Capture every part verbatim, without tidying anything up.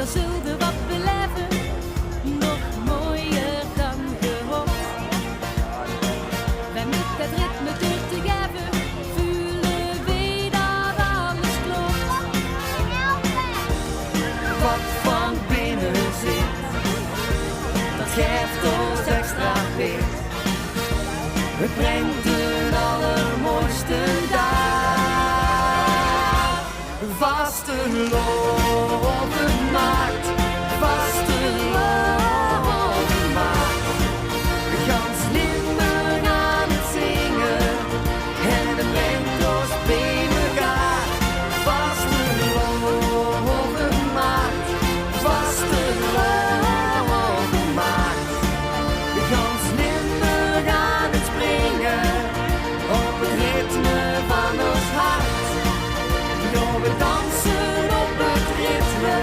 Dao zölle v'r wat beleve, nog mojer dan gehop. V'r mit det ritme durch te gaeve, veule v'r det alles klop. Wat van binne zit, det gaeft ós extra pit. Het brengt de allermooiste daag. Vastelaovend maak, vastelaovend maak. Gans Limburg aan het zinge en het brengt ós bie mekaar. Vastelaovend maak, vastelaovend maak. Gans Limburg aan het springe op het ritme van ós hart. Jao, we danse op het ritme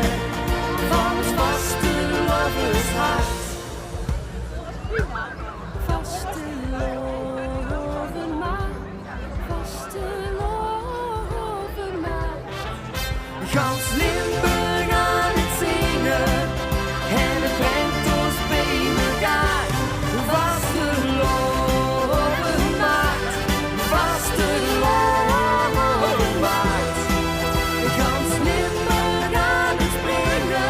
van ós vastelaovendshart. Vastelaovend maak, vastelaovend maak. Gans Limburg aan het zinge en het brengt ós bie mekaar. Vastelaovend maak, vastelaovend maak. Gans Limburg aan het springe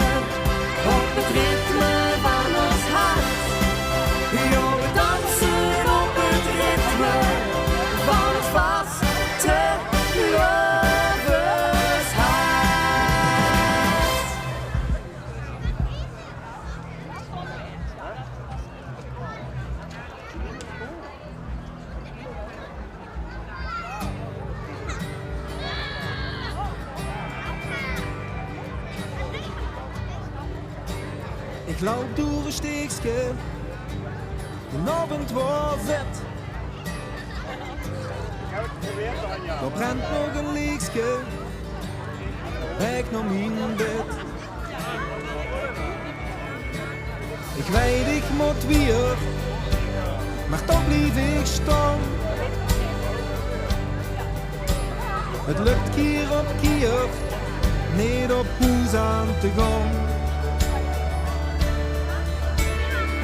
op het ritme van ós hart. Jao, we danse op het ritme van ós vastelaovendshart. Ich loup door e steegske, de aovend waor vet. Dao brent nog e leechske, weg nao mien bed. Ich weit, ich mót wiejer, mer toch blief ich staon. Het lök kier op kier neet op hoes aan te gaon.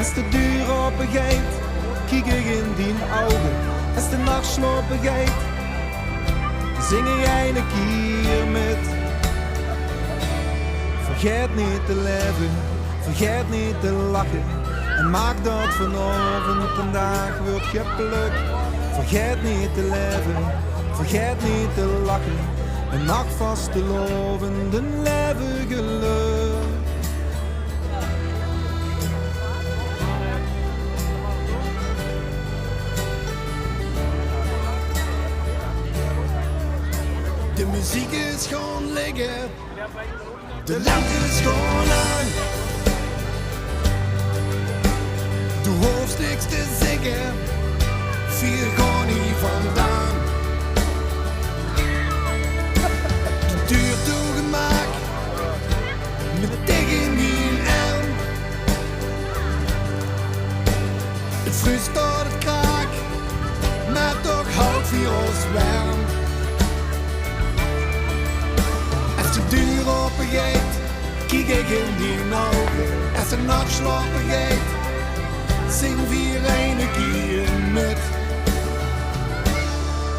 Es de deur aope geit, kiek ich in dien ouge. Es de nach slaope geit, zing ich eine kier mit. Vergaet neet te laeve, vergaet neet te lache. En maak det vanaovend den daag wuuert geplök. Vergaet neet te laeve, vergaet neet te lache. En maak vastelaovend ein laeve gelök. De meziek is gaon ligke. De lente is gaon aan. Doe hoofs niks te zègke. Veer gaon hie vandaan. De deur toegemaak. Mit dich in mien erm. Het vries tot het kraak, mer toch haoje veer ós werm. Es de deur aope geit, kiek ich in dien ouge. Es de nach slaope geit, zing veer eine kier mit.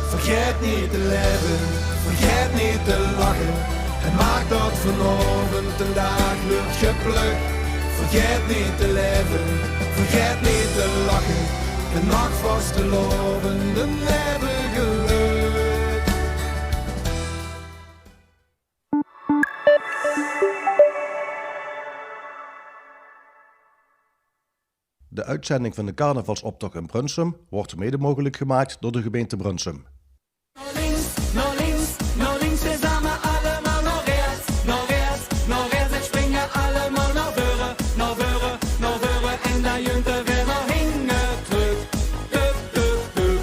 Vergaet neet te laeve, vergaet neet te lache. En maak det vanaovend den daag wuuert geplök. Vergaet neet te laeve, vergaet neet te lache. En maak vastelaovend ein laeve gelök. De oetzending van de carnavalsoptocht in Brunssum wordt mede mogelijk gemaakt door de gemeente Brunssum. Nao links, nao links, nao links, veer same allemaol nao rechts, nao rechts, nao rechts. Het springe allemaol nao veure, nao veure, nao veure en dan junte veer nao hinge trök. Tuk, tuk, tuk.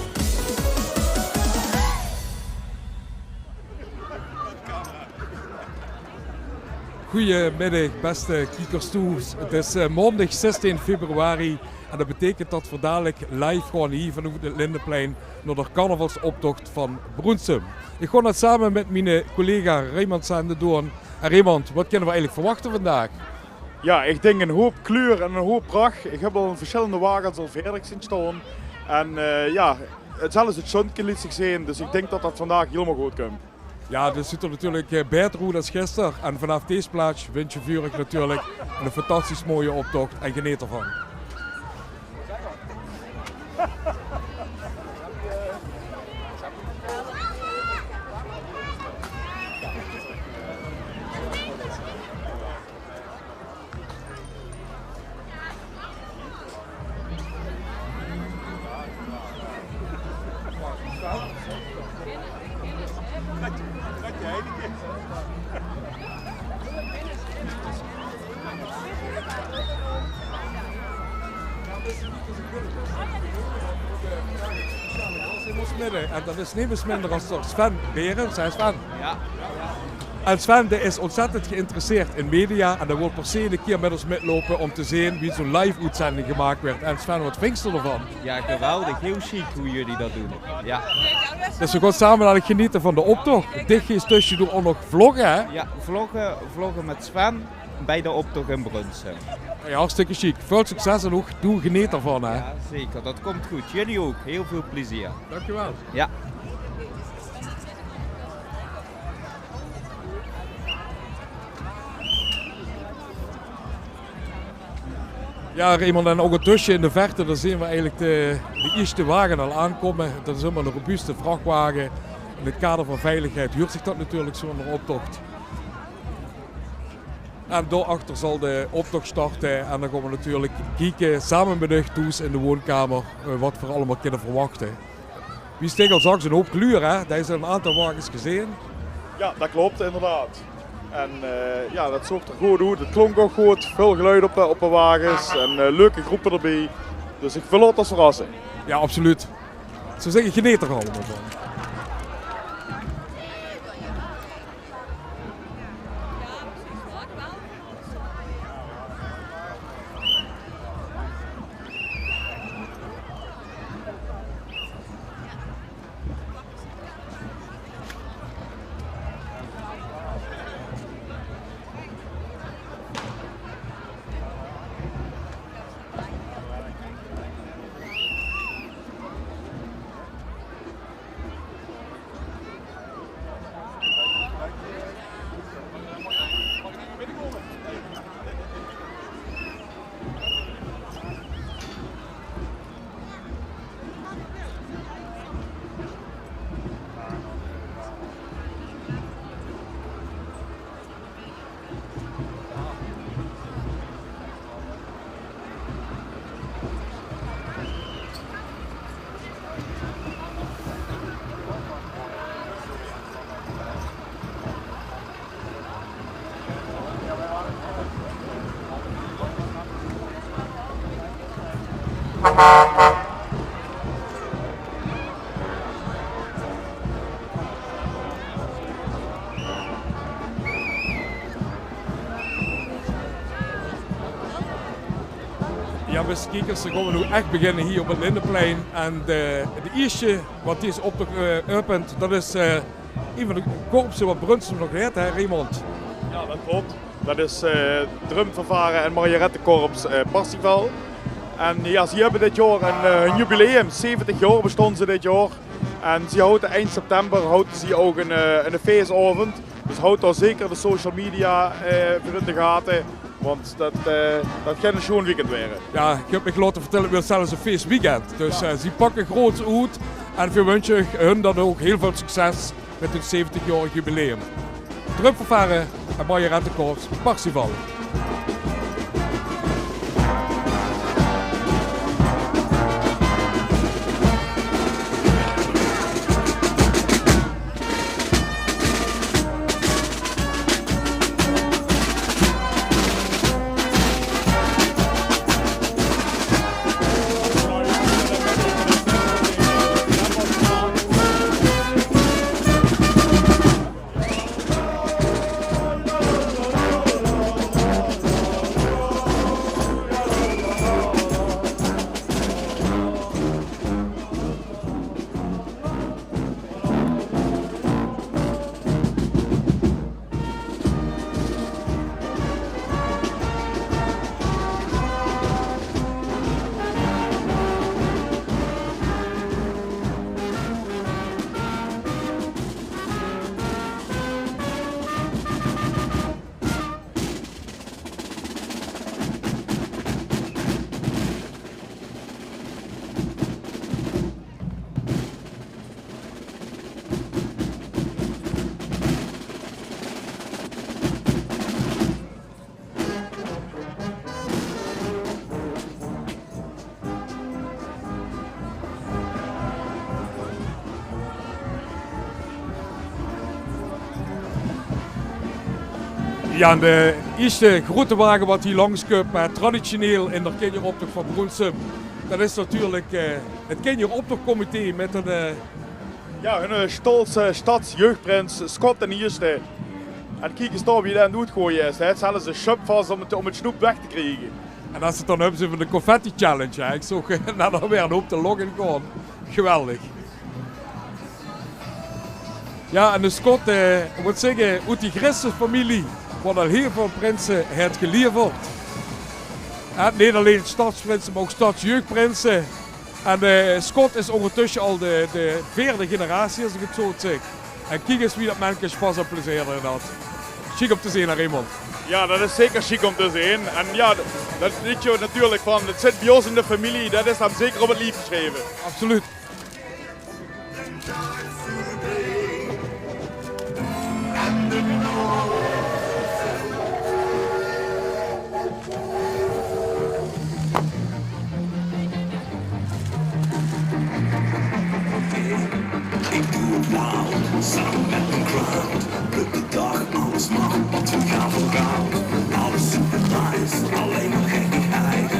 Goeiemiddig, beste kiekers thoes. Het is, eh, maondig zestien februari en det beteikent det veer dalik live gaon hie vanoet het Lindeplein nao de carnavalsoptocht van Brunssum. Ich gaon det same mit miene collega Raymond Sander doon. En Raymond, wat kinne we eigelik verwachte vandaag? Jao, ich dink 'nen houp kleur en 'nen houp prach. Ich höb al in versjillende wages al veer zien staon. En, eh, jao, 't zelfs 't zunke leet zich zeen. Dus ich dink det det vandaag hielemaol good kump. Jao, dit zuut d'r natuurlik, eh, baeter oet es gister. En vanaaf dees plaats winsje v'r uch natuurlik 'ne fantastisch mooie optocht en geneet d'rvan. En det is nemes minder es Sven Berends. Hè, Sven? Jao. En Sven, dae is ontzettend geïnteresseerd in media en dae wil per se 'ne kier mit ós mitloupe óm te zeen wie zo'n live-oetzending gemaak wuuert. En Sven, wat vinjs doe d'rvan? Ja, geweldig. Heel chic hoe jullie dat doen. Ja. Dus we gaon same dalik genete van de optoch. Dich geis tösjedoor ouch nog vlogge, hè? Ja, vloggen, vloggen met Sven bij de optocht in Brunssum. Hey, hartstikke chic. Väöl succes en ouch doe geneet d'rvan, hè? Ja, zeker. Dat komt goed. Jullie ook. Heel veel plezier. Dankjewel. Ja. Ja, Raymond, en ouch intösje in de verte, dao zeen we eigelik de, de ieësjte wage al aankómme. Dat is ummer 'ne robuuste vrachwage. In 't kader van veiligheid huurt zich dat natuurlik, zoe'n optoch. En dao achter zal de optoch starte. En dan gaon we natuurlik kieke, same mit uch thoes in de woonkamer, eh, wat v'r allemaol kinne verwachte. Wie Stig al zag, 'nen houp kleur, hè? Dao is 'n aantal wages gezeen. Ja, dat klopt, inderdaad. En, eh, ja, dat zoog d'r good oet. 't Klonk ouch good. Väöl geluid op de, op de wages en, eh, leuke groepe d'rbie. Dus ich laot ós verrasse. Ja, absoluut. Ich zou zègke, geneet d'r allemaol van. Ja, beste kiekers, dan gaon we noe ech beginne hie op 't Lindeplein. En de, de ieësjte wat dees optoch, eh, äöpent, dat is, eh, ein van de korpse wat Brunssum nog haet, hè, Raymond? Ja, dat klopt. Dat is, eh, Drumfanfare en Mariorettekorps, eh, Parsifal. En ja, ze höbbe dit jaor ein, eh, ein jubileum. Zeventig jaor bestaon ze dit jaor. En ze hawwe eind september hawwe ze ouch ein, eh, ein feesaovend. Dus haw dao zeker de social media, eh, veur in de gate. Want dat, eh, dat geit ein sjoon weekend waere. Ja, ich höb mich laote vertèlle, 't weurt zelfs ein feesweekend. Dus, eh, ze pakke groots oet. En veer winsje hun dan ouch hiel väöl succes mit hun zeventigjaorig jubileum. Drumfanfare en Mariorettekorps Parsifal. Jao, en de ierste groete wage wat hie langs kump, eh, traditioneel in d'r kinjeroptoch van Broensem, dat is natuurlik, eh, 't kinjeroptochcomité mit 'n, eh, Jao, hunne stoltste stadsjeugprins Scott d'n Ierste. En kiek ins dao wie dae aan 't oetgooie is, hè. Zelfs de sjöp vas óm 't, óm 't snoep weg te kriege. En es ze 't dan höbbe euver de confetti challenge, hè. Ich zoog, eh, net alweer 'n hoop de loch in gaon. Geweldig. Jao, en de Scott, eh, ich mót zègke, oet die Griekse femilie, wat al hiel väöl prinse haet gelieverd. Haet neet allein stadsprinse, mer ouch stadsjeugprinse. En, eh, Scott is óngertösse al de, de veerde generatie, es ich 't zo zèk. En kiek ins wie dat menke sjpas en plezeer d'rin haet. Sjiek óm te zeen, hè, Raymond? Jao, dat is zeker sjiek óm te zeen. En jao, dat, dat wèt geer natuurlik van, 't zit bie ós in de femilie, dat is dan zeker op 't lief gesjreve. Absoluut. Ik doe het nauw, samen met mijn crowd. Pluk de dag, alles mag, want we gaan vooruit. Alles supernice, alleen maar gekkigheid.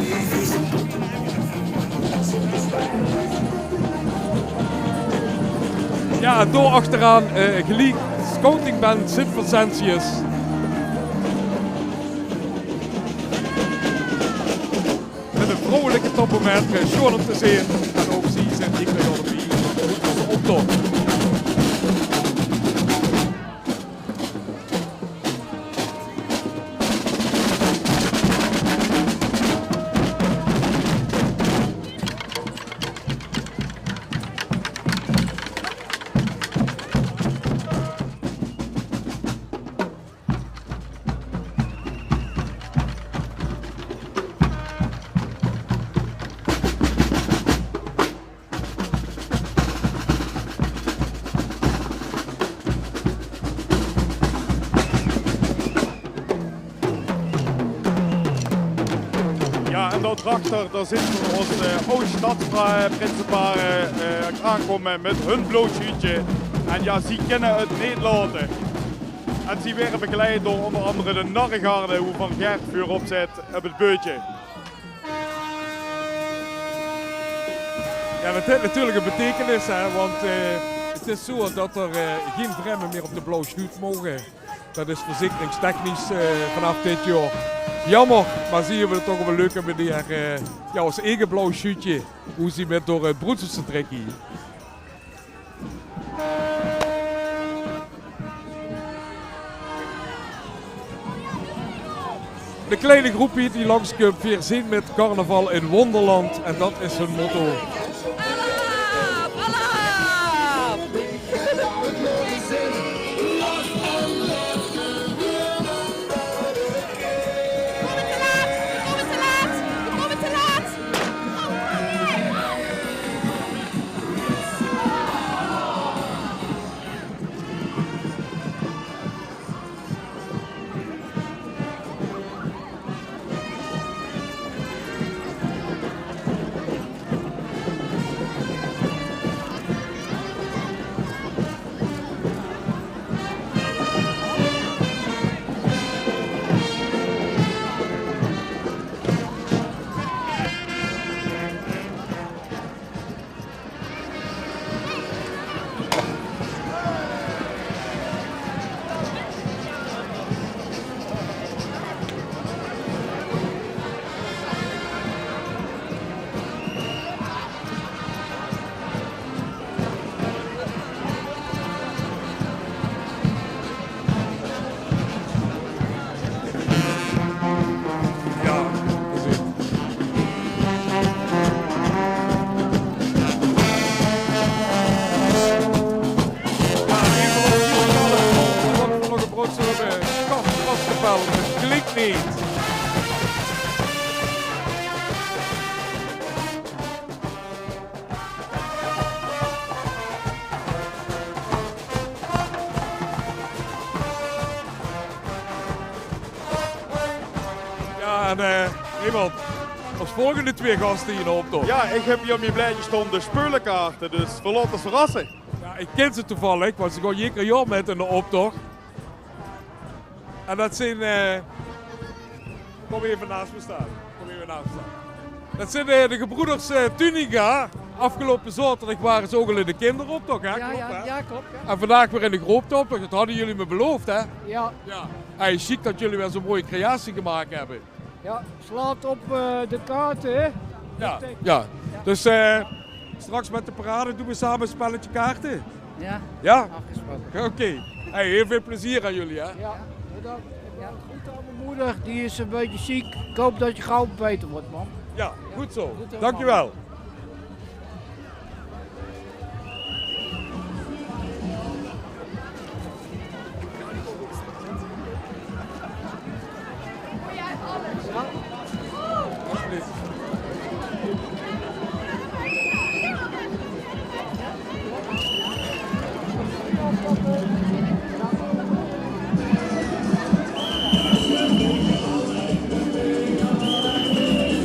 Jao, en dao achteraan, eh, geliek scoutingband Sint Vincentius. Mit 'n vrouwelike toppermaître, sjoon óm te zeen. En ouch zie zeen ieder jaor d'rbie. Good veur d'n optoch. Jao, en dao drachter, dao zeen v'r ós, eh, aod-sjtadsprinsepaar, eh, aankómme mit hun blauw sjuutje. En jao, zie kinne 't neet laote. En zie waere begeleid door ónger angere de Narregarde, wovan Gert veurop zit op 't beutje. Jao, dat haet natuurlik 'n beteikenis, hè, want, eh, 't is zoe dat d'r, eh, gein vreme mier op de blauw sjuut moge. Dat is verzekeringstechnisch, eh, vanaaf dit jaor jaomer, mer zie höbbe 't toch op 'n leuke meneer, eh, jao, ós eige blauw sjuutje, wie zie mit door 't Broensumse trèkke. De kleine groepie die langskump, veer zeen mit carnaval in Wonderland en dat is hun motto. Alaaf! Alaaf! Kómme te laat! Kómme te laat! Kómme te laat! Jao, precies. Jao, hie veur ós hie veur ós, wat veur nog 'n broodse höbbe. Kas-, Kaskapel, 't klink neet. Jao, en, eh, Raymond, ós volgende twee gaste hie in d'n optoch. Jao, ich höb hie op mien blaedje sjtaon de speulekaarte, dus veer laote ós verrasse. Jao, ich kin ze toevallig, want ze gaon jeker jaor mit in d'n optoch. En det zeen, eh, kóm effe naas mich staon. Kóm effe naas mich staon. Det zeen, eh, de gebroeders, eh, Tuninga. Aafgeloupe zaoterdig wore ze ouch al in de kinderoptoch, hè? Jao, klop, jao, hè? Jao, klop, jao. En vandaag weer in de groeteoptoch. Det hadde geer mich beloofd, hè? Jao. Jao. Hey, sjiek det geer weer zoe'n mooi creatie gemaak höb. Jao, slaot op, eh, de kaarte, hè? Jao, jao. Dus, eh, straks mit de parade doon v'r same e spelletje kaarte. Jao. Jao? Aafgesproke. Oké. Hey, hiel väöl plezeer aan geer, hè? Jao, bedank. Jao. Groete aan mien moder, die is e bietje ziek. Ich haop det se gaw baeter wuuers, mam. Jao, good zoe. Good zoe, mam. Dankjewel.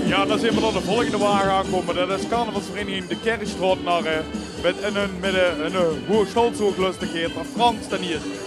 Jao, dan zeen v'r aan de volgende wage aankómme. Det is carnavalsvereniging De Kirchstraotnarre. Mit in hun midde ein, eh, hoeëg stoltshooglöstigheid, Frans d'n Ierste.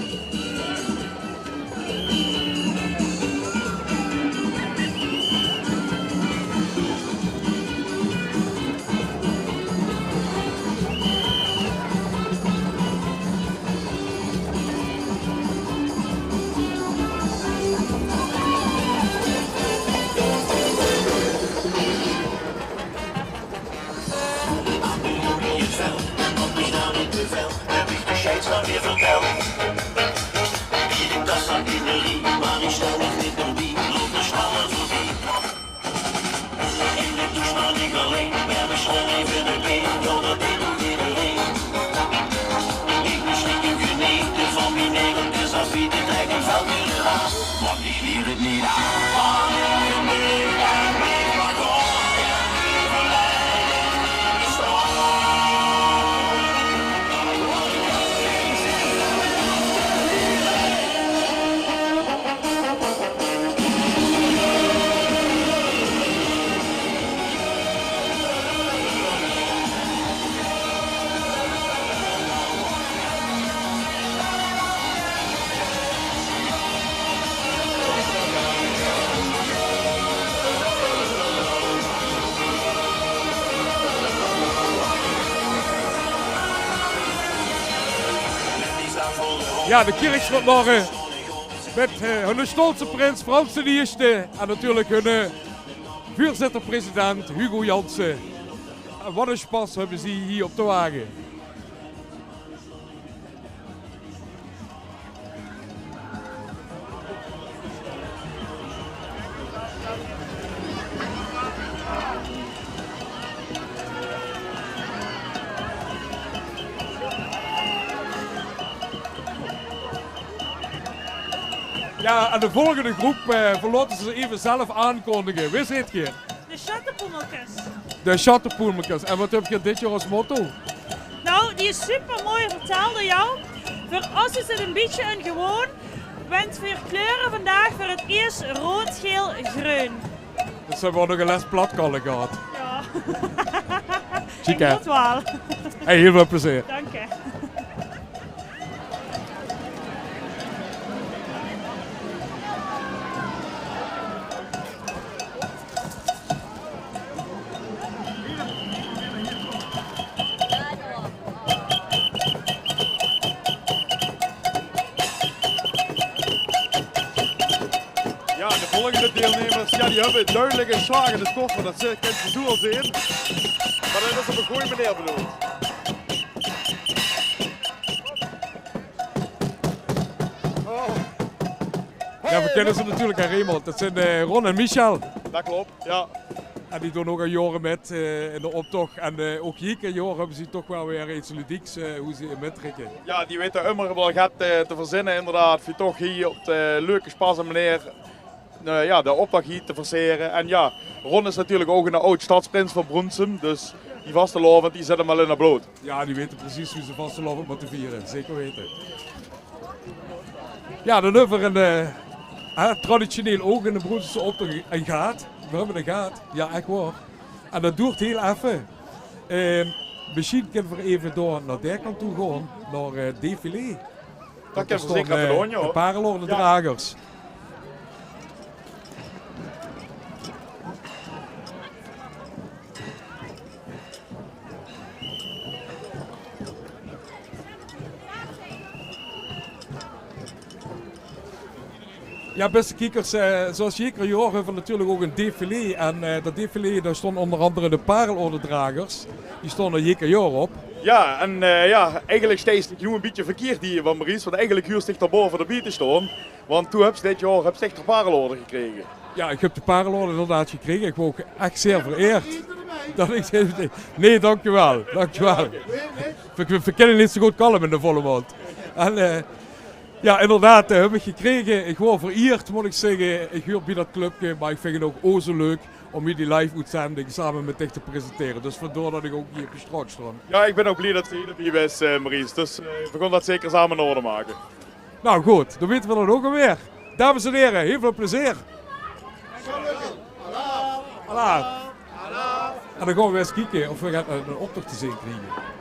Jao, de Kirchstraotnarre mit, eh, hunne stoltste prins Frans d'n Ierste en natuurlik hunne, eh, veurzitter-president Hugo Janssen. En waat ein sjpas höbbe ze hie op de wage. Jao, en de volgende groep, eh, veer laote ze effe zelf aankondige. Wae zeet geer? De Sjattepoemelkes. De Sjattepoemelkes. En waat höb geer dit jaor es motto? Nou, die is super mooi vertaald door jou. Veur ós is het een beetje een gewoon, want veer kleure vandaag veur het eerst rood, geel, greun. Dus höbbe v'r nog ein les platkalle gehad. Jao. Sjiek, hè? Ich mót waal. Hey, hiel väöl plezeer. Dank je. Jao, de volgende deilnummers, jao, die höbbe dudelik ein slaag in de koffer. Det zit, kins se zoe al zeen. Mer det is op ein gooj meneer bedoeld. Oh. Jao, veer kinne ze natuurlik, hè, Raymond. Det zeen, eh, Ron en Michel. Det klop, jao. En die doon ouch al jaore mit, eh, in d'n optoch. En, eh, ouch hie dit jaor höbbe ze toch waal weer get ludieks, eh, wie ze mittrèkke. Jao, die weite ummer waal get, eh, te verzinne, inderdaad. Veur toch hie op de leuke sjpas en meneer, eh, jao, d'n optoch hie te versere. En jao, Ron is natuurlik ouch eine aod-sjtadsprins van Broensem. Dus die vastelaovend, die zit 'm waal in 't blood. Jao, die weite precies wie ze vastelaovend mótte viere. Zeker weite. Jao, dan höbbe v'r ein, eh, hè, traditioneel ouch in de Broensemse optoch ein gaat. Veer höbbe ein gaat. Jao, ech waor. En det doert hiel effe. Ehm, mesjien kinne v'r effe door nao de kantj toe gaon, nao, eh, défilé. Det kinne v'r zeker effe doon, jao. De pareloordedragers. Jao, bèste kiekers, eh, zoeas jeker jaor höbbe v'r natuurlik ouch ein defilé. En, eh, det defilé, dao staon ónger angere de Parelordedragers. Die staon d'r jeker jaor op. Jao, en, eh, jao, eigelik steis se noe ein bietje verkierd hie, van Maurice, want eigelik huurs dich dao baove d'rbie te staon. Want doe höbs dit jaor, höbs dich de Parelorde gekrege. Jao, ich höb de Parelorde inderdaad gekrege. Ich waor ouch ech zeer vereerd det ich... Nae, dankjewel, dankjewel. V'r, v'r kinne neet zo good kalm in de volle maond. En, eh, jao, inderdaad, eh, höb ich gekrege. Ich waor vereerd, mót ich zègke. Ich huur bie det clubke, mer ich vinj 't ouch o zo leuk óm hie die live-oetzending same mit dich te presentere. Dus vandaar det ich ouch hie op de straot staon. Jao, ich bön ouch blie det se hie d'rbie bös, eh, Maurice. Dus, eh, v'r gaon det zeker same in orde make. Nou good, dan weite v'r det ouch alweer. Dames en here, hiel väöl plezeer. Alaaf. En dan gaon v'r ins kieke of v'r ein, ein optoch te zeen kriege.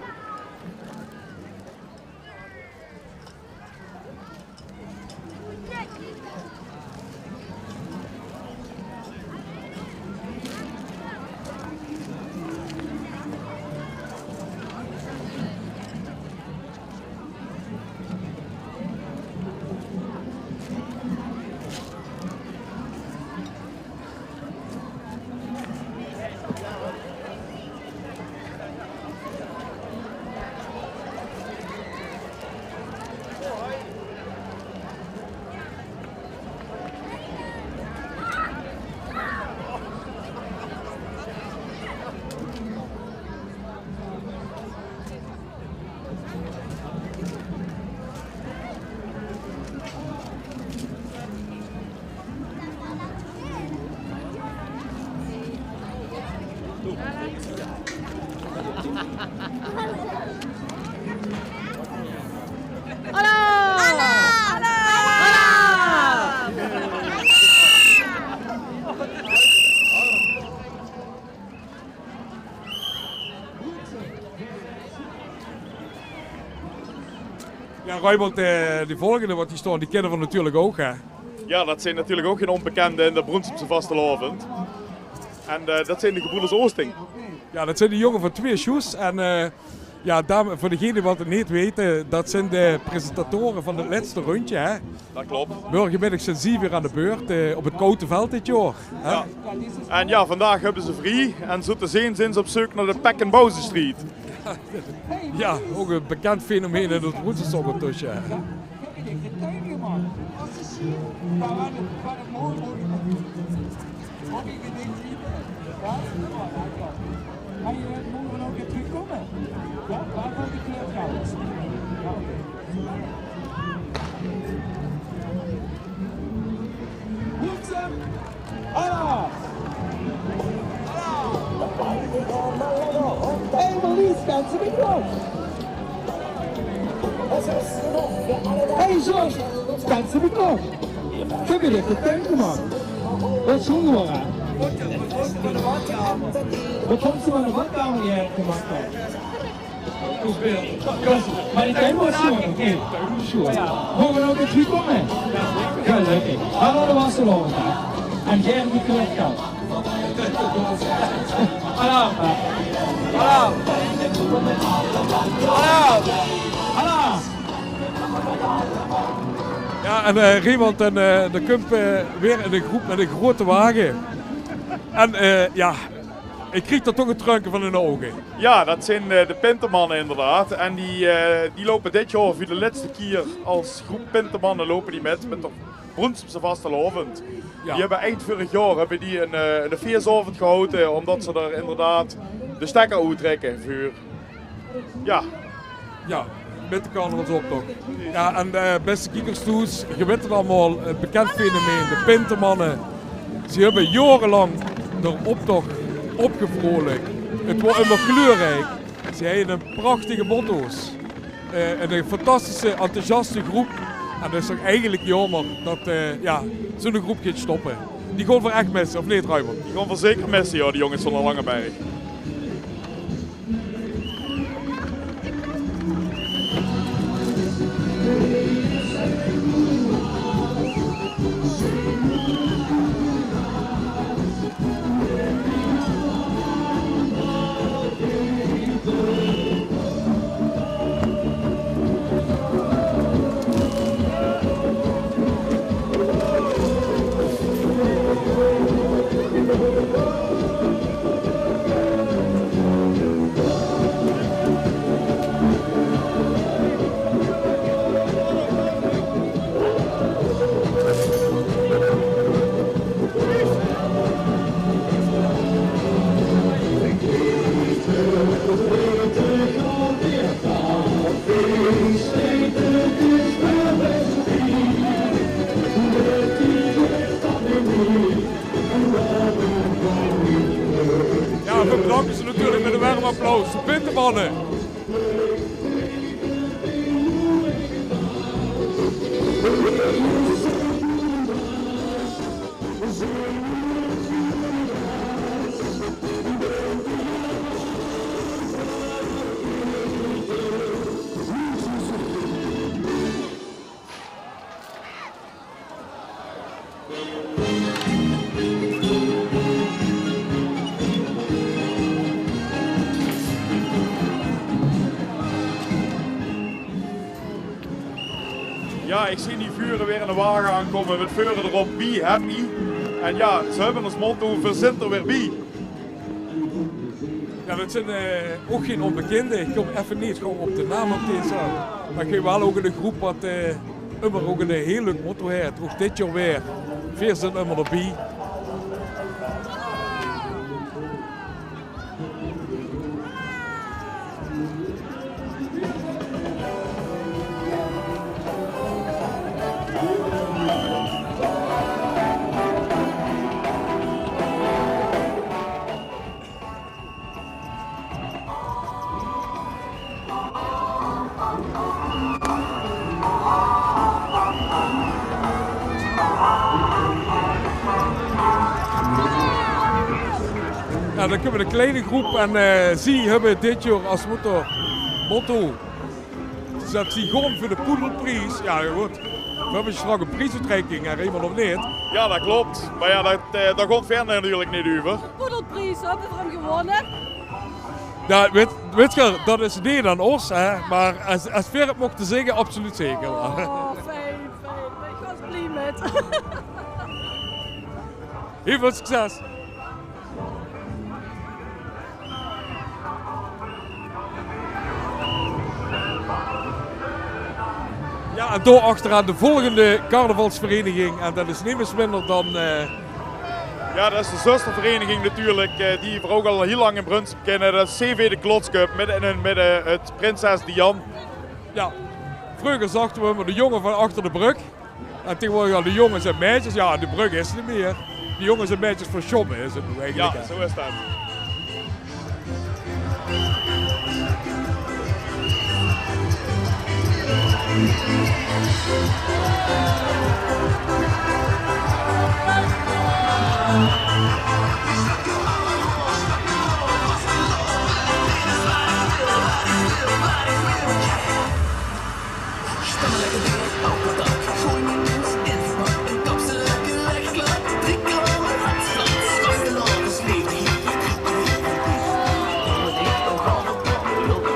Jao, Raymond, eh, die volgende waat hie staon, die kinne v'r natuurlik ouch, hè? Jao, det zeen natuurlik ouch gein ónbekènde in de Broensumse vastelaovend. En, eh, det zeen de gebroeders Oosting. Jao, det zeen de jónge van Twieë Sjoes. En, eh, jao, dame, veur degene waat 't neet weite, det zeen de presentatore van 't lètste rundje, hè? Det klop. Mörgemiddig zeen zie weer aan de beurt, eh, op 't Kouteveld dit jaor, hè? Jao. En jao, vandaag höbbe ze vrie en zo te zeen zeen ze op zeuk nao de Pek en Bouwse Street. Jao, ouch e bekènd fenomeen in 't Broense sóngertösje. Alaaf! Hey, Marlies, kanns se mich nog? Hey, George, kanns se mich nog? Ich höb dich getank gemaak. Waat is d'r waor, hè? Waat kóns se van de badkamer hie gemaak höbbe? Mer die tuin waor sjoon, oké. Sjoon. Moge v'r nog ins trökkómme? Gelökkig. Hallo, det waor zo lang. En geer höb gelukkig. Hallo. Hallo. Hallo. Hallo. Jao, en, eh, Raymond, en, eh, d'r kump, eh, weer ein gróp mit eine groeate wage. En, eh, jao, ich krieg d'r toch 't treunke van in de ouge. Jao, det zeen, eh, de Pintemanne inderdaad. En die, eh, die loupe dit jaor veur de lètste kier es gróp Pintemanne loupe die mit, mit de Broensumse vastelaovend. Jao. Die höbbe eind vörig jaor höbbe die ein, eh, ein feesaovend gehaoje, ómdet ze d'r inderdaad de stekker oettrèkke veur, jao, Jao, mit de carnavalsoptoch. Jao, en, eh, bèste kiekers thoes, geer weit 't allemaol, 't bekènd fenomeen, de Pintemanne. Ze höbbe jaorelang d'r optoch opgevrolik. 't Waor ummer kleurriek. Ze hawwe prachtige motto's. Eh, en ein fantastische, enthousiaste gróp. En 't is toch eigelik jaomer det, eh, jao, zoe'n gróp geit stoppe. Die gaon v'r ech misse, of neet, Raymond? Die gaon v'r zeker misse, jao, die jónges van de Lange Berg. Jao, veer bedanke ze natuurlik mit e werm applaus. De Pintebanne. Jao, ich zeen hie vure weer 'ne wage aankómme mit veure d'rop: Be happy. En jao, ze höbbe es motto: Veer zeen d'r weer bie. Jao, dat zeen, eh, ouch gein onbekinde. Ich kóm effe neet gaw op de naam op deze. Mer ich weit waal ouch 'n gróp wat, eh, ummer ouch 'n hiel leuk motto haet. Ouch dit jaor weer. Veer zeen ummer d'rbie. Jao, dan kómme de kleine gróp en, eh, zie höbbe dit jaor es motto, motto zat zie gaon veur de poedelpries. Jao, good. Veer höbbe straks 'n priesoetreiking, hè, Raymond, of neet? Jao, dat klop. Mer jao, dat, eh, dao gaon veer natuurlik neet euver. De poedelpries, höbbe veer 'm gewónne? Jao, weit, weit geer, dat is neet aan ós, hè, mer es, es veer 't mochte zègke, absoluut zeker. Oh, fijn, fijn. Dao bön ich waal blie mit. Hiel väöl succes. Jao, en dao achteraan de volgende carnavalsvereniging. En dat is nemes minder dan, eh, jao, dat is de zustervereniging natuurlik, eh, die veer ouch al hiel lang in Brunssum kinne. Dat is C V de Klotsköp, mit in hun midde 't Prinses Diane. Jao, vreuger zagte veer ummer de jónge van achter de brögk. En taengewoordig al de jónges en meidjes, jao, de brögk is 't neet mie. De jónges en meidjes van Sjomme is 't noe eigelik, hè. Jao, zoe is dat.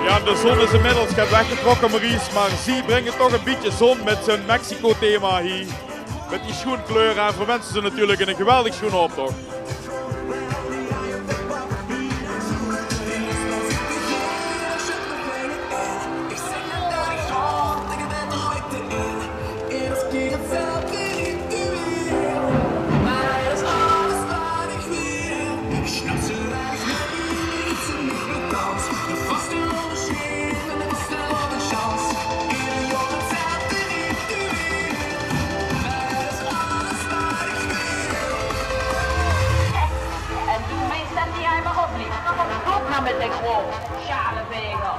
Jao, de zon is inmiddels get weggetrokke, Maurice, mer zie bringe toch e bietje zon mit zien Mexico-thema hie. Mit die sjoen kleure en veer winse ze natuurlik 'ne geweldig sjoene optoch. En doe meins det die einmaol opliep. Kóm mer mit de kroon, sjareveger.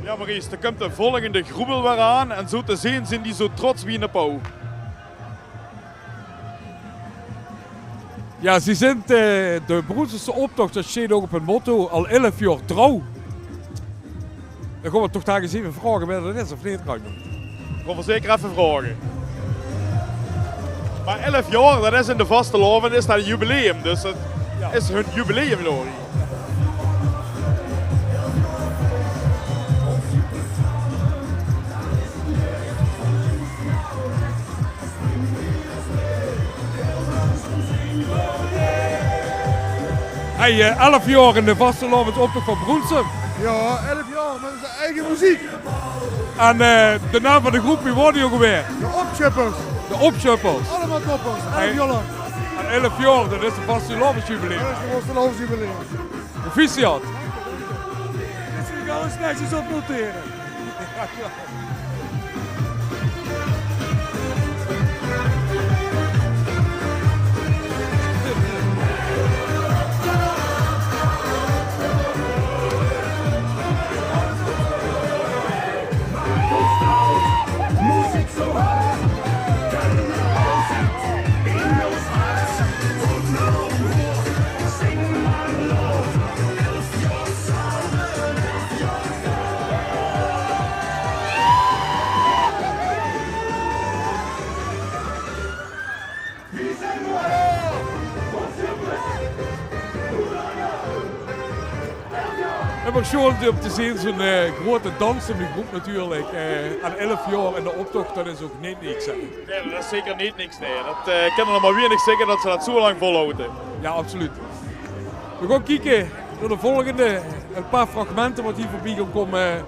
Jao, Maurice, dao kump de volgende groepel weer aan en zoe te zeen zeen die zoe trots wie 'ne pauw. Jao, ze zint, eh, de Broensumse optoch, dat sjteet ouch op hun motto, al elf jaor trouw. Dan gaon v'r toch dao ins eve vraoge wae dat is, of neet, Raymond? Gaon v'r zeker eve vraoge. Mer elf jaor, dat is in de vastelaovend, is dat ein jubileum. Dus dat is hun jubileum, Laurie. Hey, eh, elf jaor in de vastelaovesoptoch van Broensum. Jao, elf jaor mit ós eige meziek. En, eh, de naam van de groep, wie waor die ouch alweer? De Opsjuppers. De Opsjuppers. Allemaol toppers, elf jaor lang. En elf jaor, dat is de vastelaovesjubileum. Dat is de vastelaovesjubileum. Proficiat. Dit zul ich alles netjes opnotere. Ummer sjoon óm te zeen, zoe'n, eh, groeate dansende groep natuurlik. Eh, aan elf jaor in de optoch, dat is ouch neet niks, hè. Nae, dat is zeker neet niks, nae. Dat, eh, kinne d'r mer weinig zègke dat ze dat zoe lang volhawwe. Jao, absoluut. V'r gaon kieke nao de volgende. E paar fragmente wat hie veurbie gaon kómme.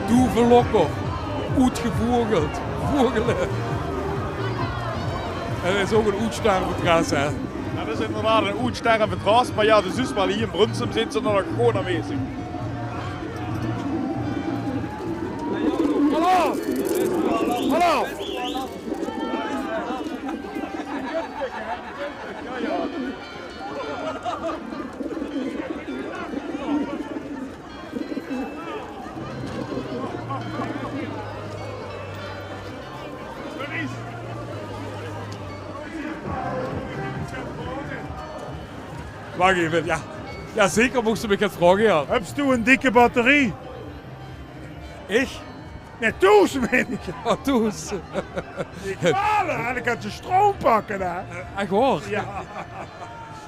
Doevelokker. Oetgevoegeld. Vogele. En dat is ouch ein oetstervend ras, hè? Dat is inderdaad ein oetstervend ras, mer jao, dus, dus waal hie in Broensum zint ze nog gewoen aanwezig. Hallo! Hallo! Wach eve, jao. Jao, zeker, mochs se mich get vraoge, jao. Höbs doe ein dikke batterie? Ich? Nae, thoes, mein ich. Oh, thoes. Ich waal, hè. Ich kan de stroum pakke, hè. Ech waor? Jao.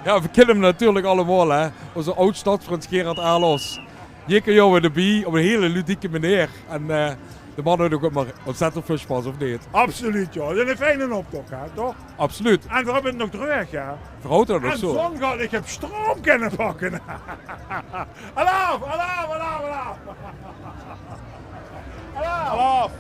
Jao, veer kinne 'm natuurlik allemaol, hè. Ózze aod-stadsprins Gerard Alers. Jikke jaor weer d'rbie, op 'n hiel ludieke meneer. En, eh, de man haet ouch mer ontzettend väöl sjpas, of neet? Absoluut, jao. 't Is 'ne fijne optoch, hè, toch? Absoluut. En veer höbbe 't nog dreug, hè? Veer hawwe 't nog zo. En zon gehad, ich höb stroum kinne pakke. Alaaf, alaaf, alaaf, alaaf. Alaaf. Alaaf.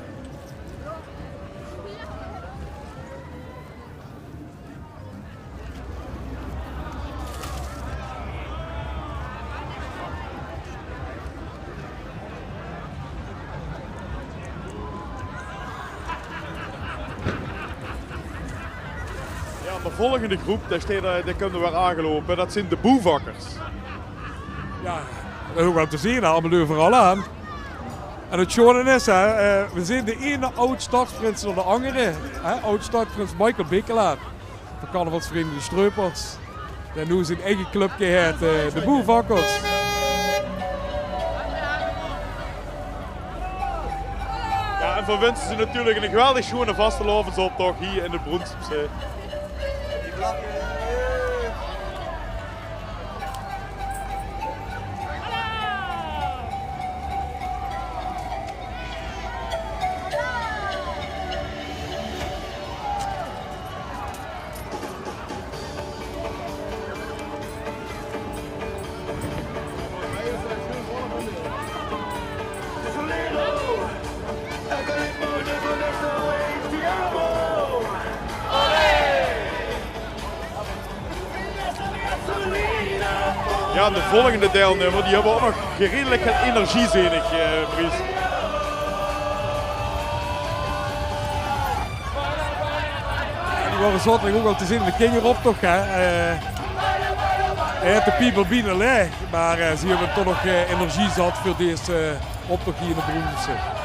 Jao, de volgende groep, dao steit, eh, die kómme weer aangeloupe. Dat zeen de Boevakkers. Jao, dat is ouch waal te zeen, hè, allemaol euveral aan. En 't sjoon is, hè, eh, veer zeen de eine aod-stadsprins nao de angere, hè, aod-stadsprins Michael Bekelaar van carnavalsvereiniging De Streupers, dae noe zien eige clubke haet, eh, de Boevakkers. Jao, en veer winse ze natuurlik 'ne geweldig sjoone vastelaovesoptoch hie in 't Broensumse. Jao, en de volgende deilnummer, die höbbe ouch nog geredelik get energie, zeen ich, eh, Maurice. Die waore zaoterdig ouch al te zeen in de kinjeroptoch, hè. Eh, Hae haet de piep al bienao laeg, mer, eh, ze höbbe toch nog, eh, energie zat veur dees, eh, optoch hie in de Broense.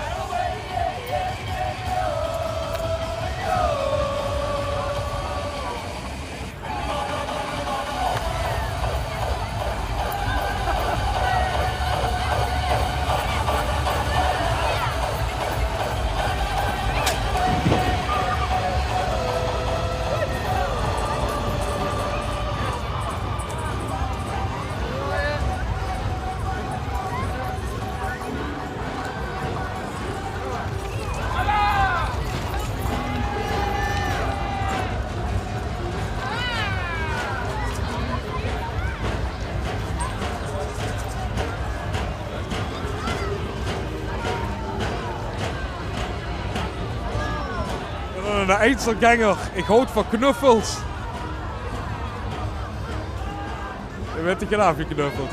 Ein Einzelgänger, ich haud van knuffels. Dao weurt 'r gein aafgeknuffeld.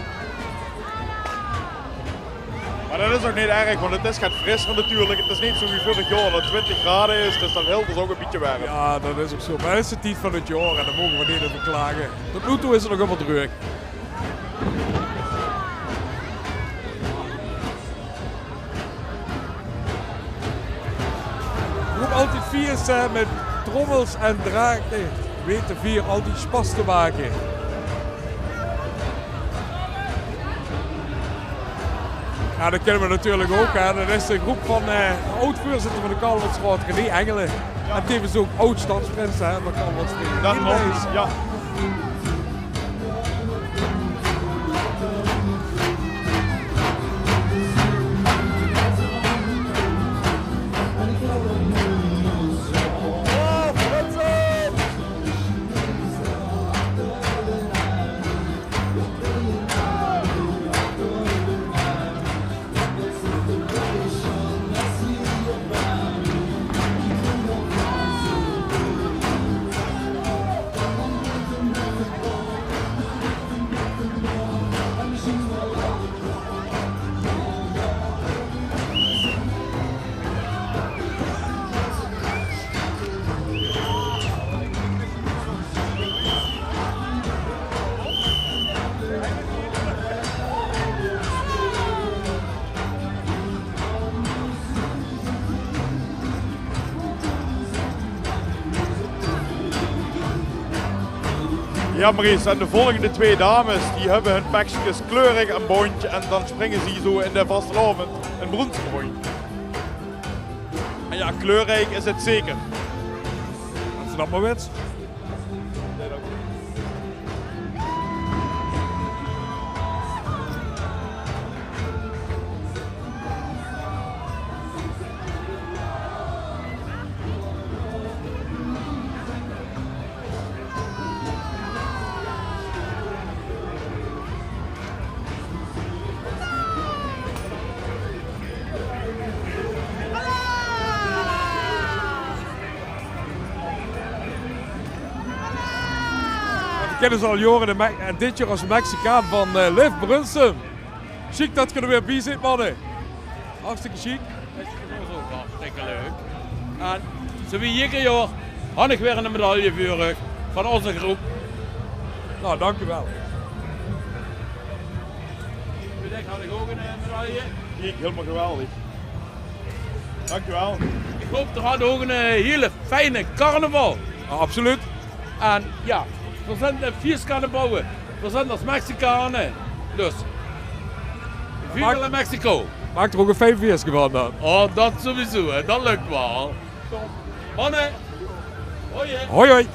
Mer det is ouch neet erg, want 't is get frisser natuurlik. 't Is neet zoe wie vörig jaor det 't twintig graod is, dus dan hilt 't ouch e bietje werm. Jao, det is ouch zoe. Mer 't is de tied van 't jaor en dao moge v'r neet euver klage. Tot noe toe is 't nog ummer dreug. Ouch altied fieës, hè, mit trommels en drake. Weite veer altied spas te make. Jao, det kinne v'r natuurlik ouch, hè. Det is de groep van, eh, de aod-veurzitter van de Carnavalsraod, René Engelen. Jao. En tevens ouch aod-stadsprins, hè, van Carnavalsvereniging Indeis. Det klop, jao. Jao, Maurice, en de volgende twee dames, die höbbe hun pekskes kleurrijk en bóntj en dan springe ze zoe in de vastelaovend in Broense róndj. En jao, kleurrijk is 't zeker. Snap mer wits. V'r kinne ze al jaore, de Me-, eh, dit jaor es Mexicaan van, eh, Liv Brunssum. Sjiek det geer d'r weer bie zeet, manne. Hartstikke sjiek. Det is ouch hartstikke leuk. En zoe wie jidder jaor han ich weer ein medaille veur uch van ózze groep. Nou, dank uch waal. Veur dich han ich ouch ein, eh, medaille. Kiek, hielemaol geweldig. Dank uch waal. Ich haop, geer hat ouch ein, eh, hiel fijn carnaval. Jao, absoluut. En jao, v'r zeen de fieëskarnevale. V'r zeen es Mexicane. Dus, viva la Mexico. Maak d'r ouch ein fijn fieëske van dan. Oh, det sowieso, hè. Det lök waal. Manne, hoi, hè. Hoi, hoi.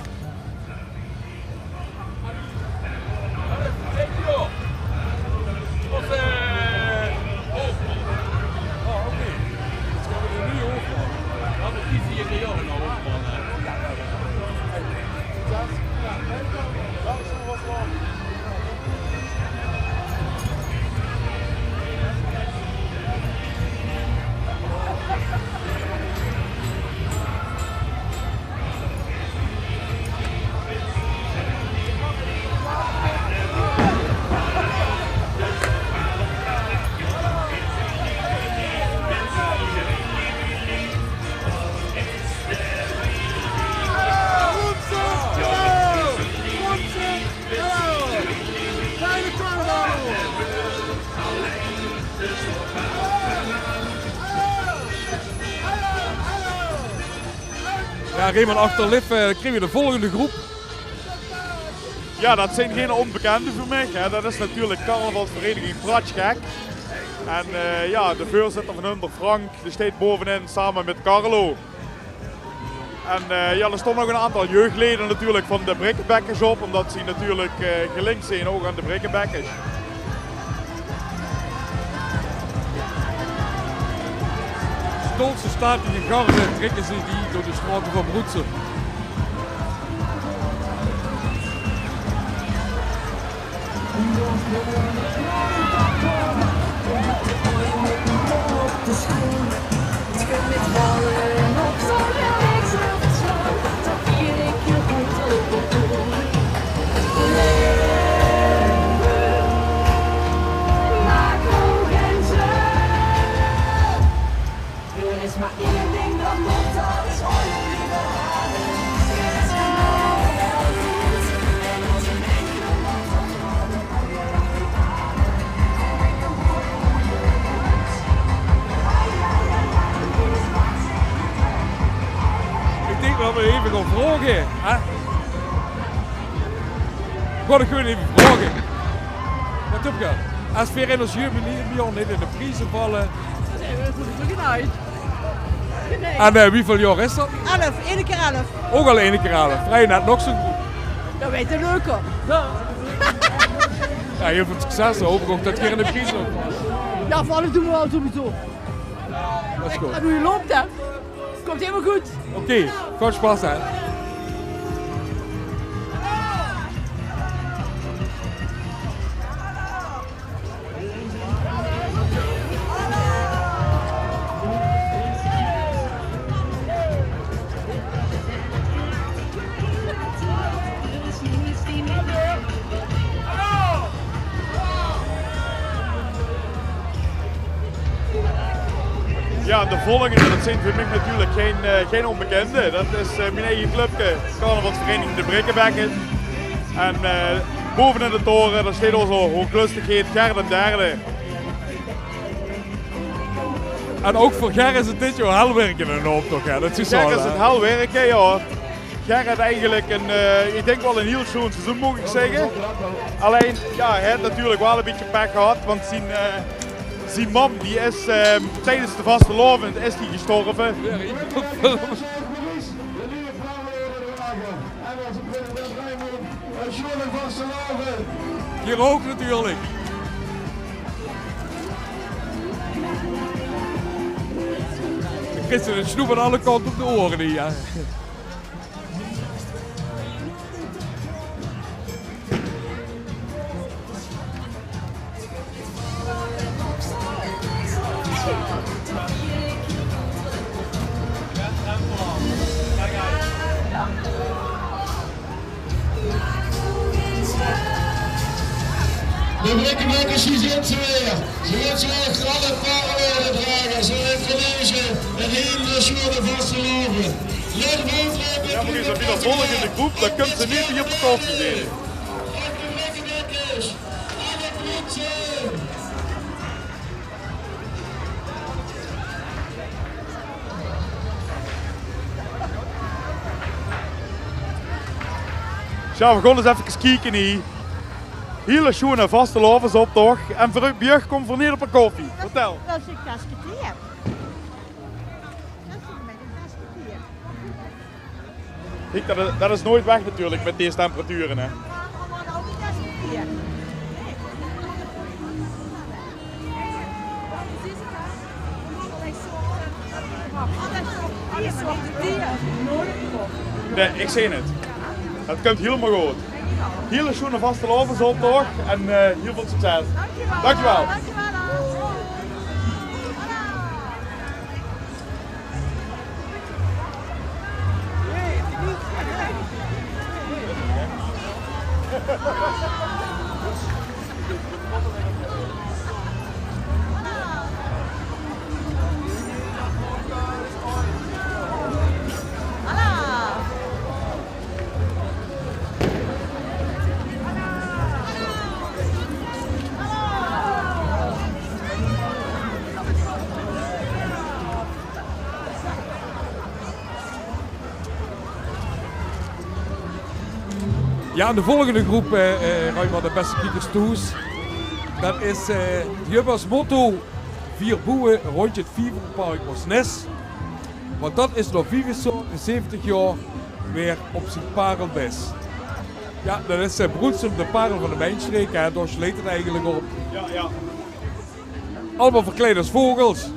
Jao, Raymond, achterlif, eh, kriege v'r de volgende groep. Jao, dat zeen gein ónbekènde veur mich, hè. Dat is natuurlik carnavalsvereniging Pratsjgek. En, eh, jao, de veurzitter van hun, d'r Frank, dae steit bovenin same mit Carlo. En, eh, jao, d'r stónge ouch 'n aantal jeugdlede natuurlik van de Brikkebekkers op, ómdat ze natuurlik, eh, gelink zeen ouch aan de Brikkebekkers. Stoltste statige garde trèkke ze die door de straote van Broeksem. D'r is mer ein ding dat mót, dat is oorlog. Ich dink dat v'r effe gaon vraoge, hè? Gaon ich gewoon effe vraoge. Wat höb geer? Es veer in ós jubileumjaor neet in de prieze valle. Nae, v'r höbbe veur de vlugge oet. En, eh, wieväöl jaor is dat? Elf, eine kier elf. Ouch al eine kier elf. Vrie net nog zoe good. Dat weit de leuke. Jao. Jao, hiel väöl succes. Dan haop ich ouch dat geer in de prieze valle. Jao, valle doon v'r al sowieso. Dat is good. En wie löp dat? Kump hielemaol good. Oké, väöl sjpas, hè. Jao, de volgende, dat zeen veur mich natuurlik gein, eh, gein ónbekènde. Dat is, eh, mien eige clubke, carnavalsvereniging De Brikkebekkers. En, eh, bove in de tore, dao steit ózze hoeglöstigheid Ger d'n Derde. En ouch veur Ger is 't dit jaor hel wirke in d'n optoch, hè? Dat is zoe, hè? Ger is 't hel wirke, jao. Ger haet eigelik ein, eh, ich dink waal ein hiel sjoon seizoen, maag ich zègke. Allein, jao, hae haet natuurlik waal ein bietje pech gehad, want zien, eh, zien mam, die is, eh, tiedes de vastelaovend is die gestorve. Hie ouch natuurlik. Dan kriegs se de snoep aan alle kante op de ore, hè. De Brikkebekkers, die zeen ze weer. Ze wille ze ouch alle pareldragers en hun college ein hiel sjoon vastelaovend. Jao, mer die zeen weer vol in de groep, dan kump ze neet hie op de koffie zitte. Sjoe, veer gaon ins effe kieke hie. Hiel sjoene vastelaovesoptoch. En veur, bie uch kump veer neet op de koffie. Vertèl. Dat is ein tas thee. Dat is ein tas thee. Kiek, dat is, dat is noeit weg natuurlik mit dees temperature, hè. Nae, ich zeen 't. 't Kump hielemaol good. Hiel sjoene vastelaovesoptoch en, eh, hiel väöl succes. Dankjewel. Dankjewel. Ja, de volgende groep, eh, eh, Ruimer, de beste kiekers thoes. Dat is, eh, die höbbe es motto: Vier boewe rondj 't Vieverpark Mosnes. Want dat is nao viefenzeventig jaor weer op zien parelbes. Ja, dat is, eh, Broensem, de parel van de Mijnstreek, hè. Dao sjleet 't eigelik op. Ja, ja. Allemaol verkleid es vogels.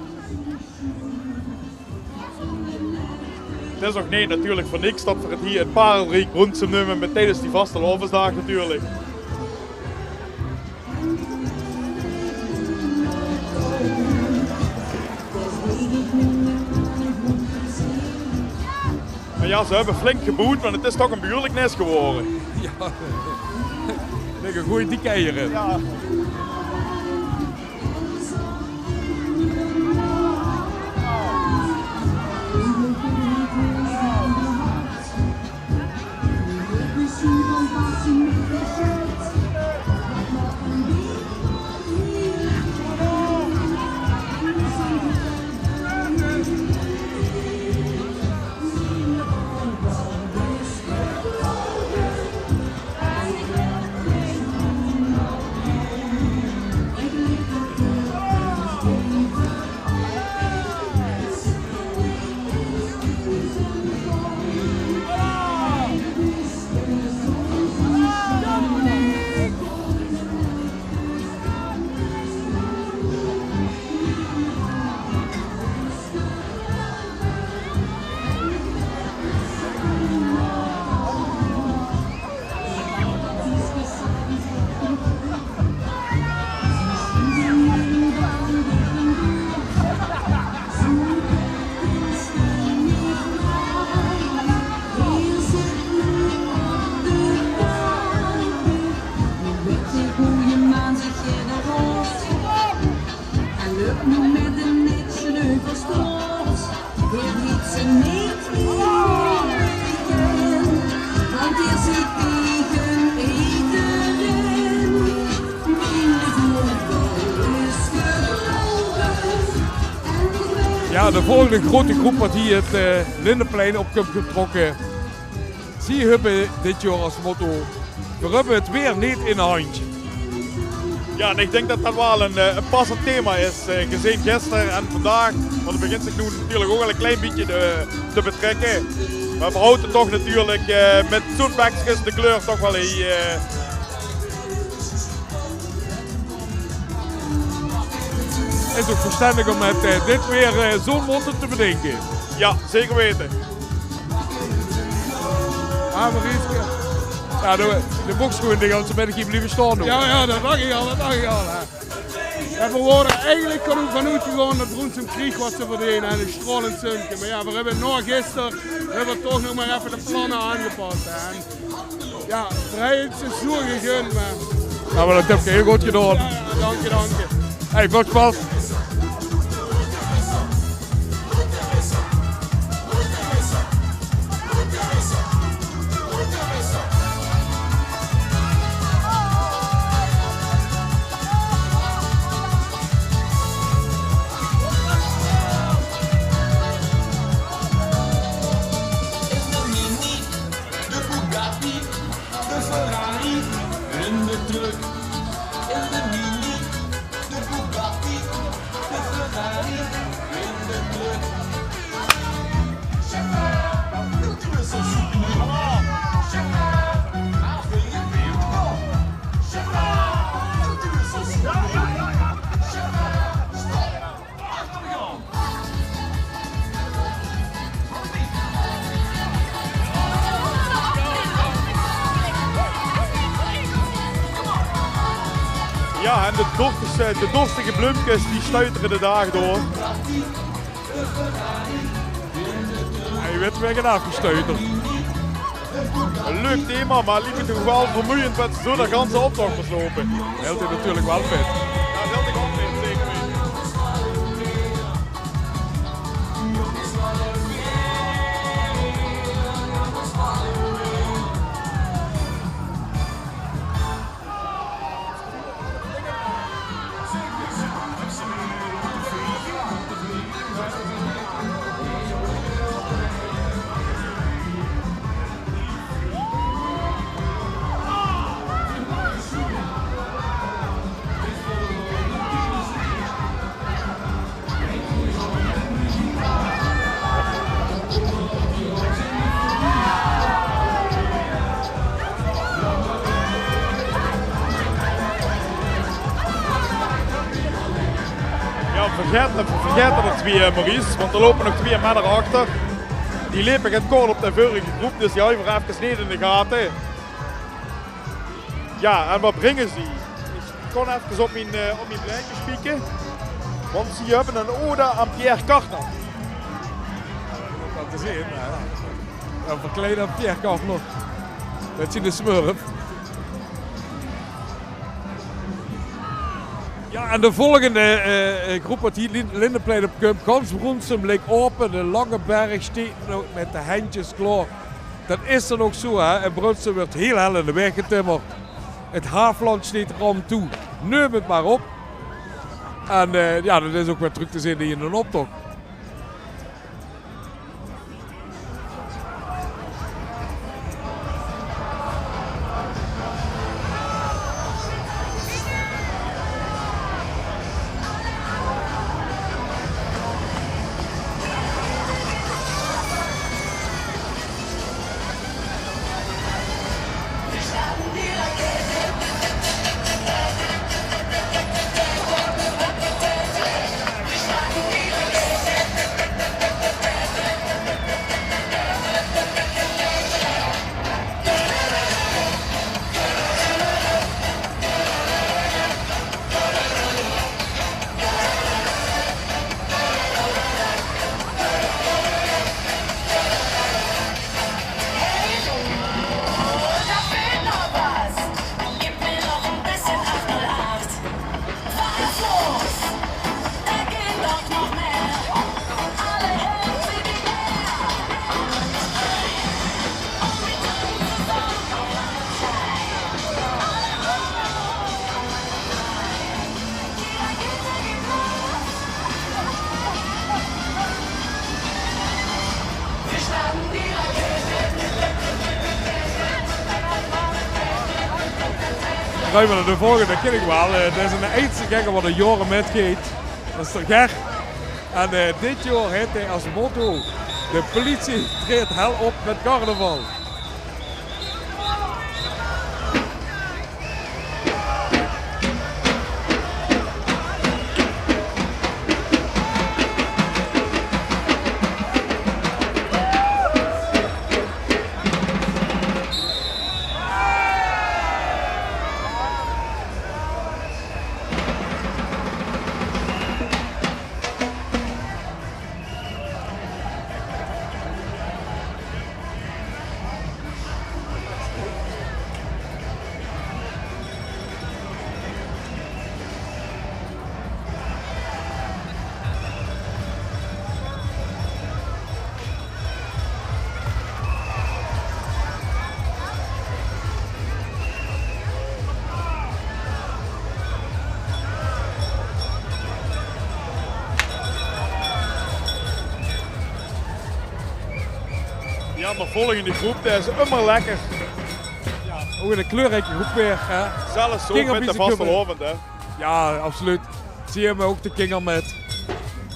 't Is ouch neet natuurlik veur niks dat veer 't hie 't Parelriek Broensem neume, mit tiedes die vastelaovesdaag natuurlik. Mer ja, ze höbbe flink geboewd, want 't is toch ein behuurlik nes gewore. Ja. Ligke gooj dikke eier in. Ja. En löp noe mit ein netsje euver straot. Heer liet ze neet mieë ligke, want heer zit tege ederein. Miene voetbal is verlaore. En ich weit... Ja, de volgende grote groep wat hie 't, eh, Lindeplein op kump getrokke. Zie höbbe dit jaor es motto: "Veer höbbe 't weer neet in de handj." Ja, en ich dink dat dat waal ein, eh, ein passend thema is, eh, gezeen gister en vandaag. Want 't begint zich noe natuurlik ouch al ein klein bietje, eh, te betrèkke. Mer veer haoje toch natuurlik, eh, mit zoe'n bekskes de kleur toch waal hie, eh, Is ouch verstendig óm mit, eh, dit weer, eh, zoe'n motto te bedinke. Ja, zeker weite. Ah, Marieske. Ja, de, de bokschoen die ganse middig hie blieve staon, hoor. Ja, ja, dat dach ich al, dat dach ich al, hè. Ja, veer wore eigelik van, van oetgegange dat Broensem kreeg wat ze verdeende, hè, ein straolend zunke. Mer ja, veer höbbe nao gister, veer höbbe toch nog mer effe de planne aangepas, hè. En Ja, veer höbbe 't ze zoe gegund, mer... Ja, mer dat höbs se hiel good gedaon. Ja, ja, dank dich, dank dich. Hey, väöl sjpas. De Bugatti, de Ferrari en de truck. En de Mini, de Bugatti, de Ferrari en de truck. Ja, en de dorstige, de dorstige bleumkes, die sjtuitere de daag door. Hey, weurt weer get aafgesjtuiterd. Ein leuk thema, mer 't liek mich toch waal vermoeiend mit zoe'n ganse optoch te loupe. Hèlt dich natuurlik waal fit. Ja, hèlt dich waal fit, zeker weite. Vergaete, vergaete d'r twieë, eh, Maurice, want d'r loupe nog twieë menner achter. Die lepe get kort op de veurige groep, dus die hawwe v'r efkes neet in de gate. Jao, en wat bringe ze? Ich kós efkes op mien, eh, op mien blaedjes pieke, want ze höbbe ein ode aan Pierre Cardin. Dat is 'n, eh, ein verkleide Pierre Cardin. Dat is de Smurf. Jao, en de volgende, eh, eh, groep wat hie Lin-, Lindenplein op kump, gans Broensem ligk aope, de Lange Berg steit nog mit de hendjes klaor. Dat is dan ouch zoe, hè. In Broensem wuuert hiel hel in de waeg getimmerd. Het Haafland steit d'r aan toe. Neum het mer op. En, eh, jao, dat is ouch weer trök te zeen in den optoch. Gaon v'r nao de volgende, dat kin ich waal. Eh, dat is eine Eidsegenger wat al jaore mitgeit. Dat is d'r Ger. En, eh, dit jaor haet hae es motto: de pliesie treedt hel op mit carnaval. Jao, de volgende groep, dat is ummer lekker. Jao, ouch ein kleurrieke groep weer, hè? Zelfs zo mit de vastelaovend, hè? Jao, absoluut. Zie höbbe ouch de kinger mit.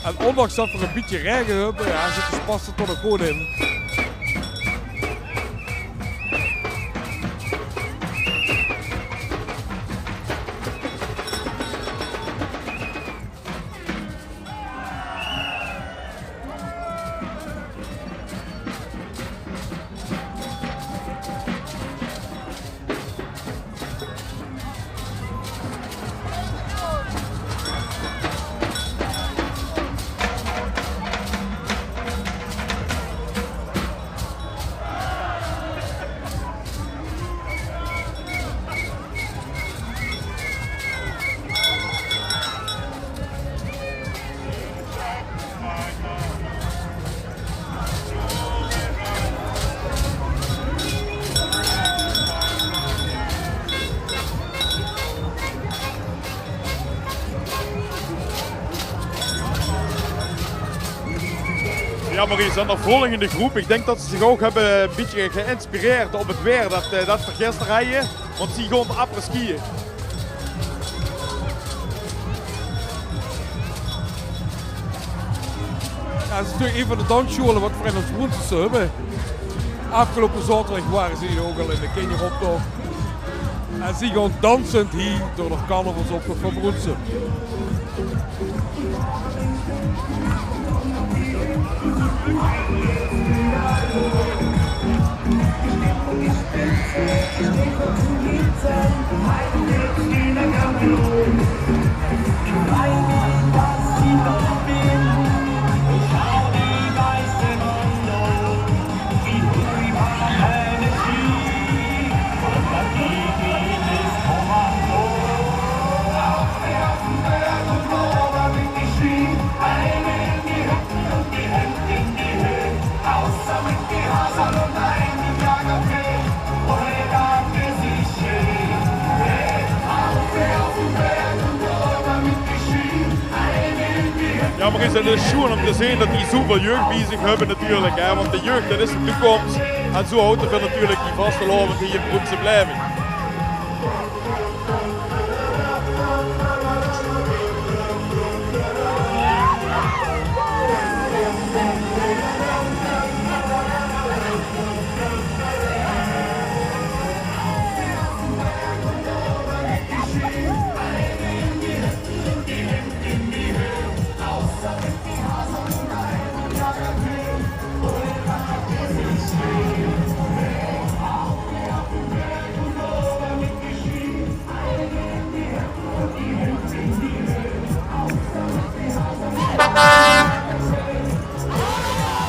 En óndanks dat v'r ein bietje raege höbbe, jao, zitte ze, passe d'r toch nog good in. Jao, Maurice, en de volgende groep, ich dink dat ze zich ouch höbbe ein bietje geïnspireerd op het weer dat, eh, dat v'r gister hawwe, want zie gaon après-skiën. Jao, dat is natuurlik ein van de danssjoeële wat v'r in ós Broensem höbbe. Aafgeloupe zaoterdig wore ze hie ouch al in de kinjeroptoch. En zie gaon dansend hie door de carnavalsoptoch van Broensem. Jao, Maurice, 't is sjoen óm te zeen det die zoväöl jeug bie zich höbbe natuurlik, hè, want de jeug, det is de toekoms. En zoe haoje v'r natuurlik die vastelaovend hie in Broensem laevend.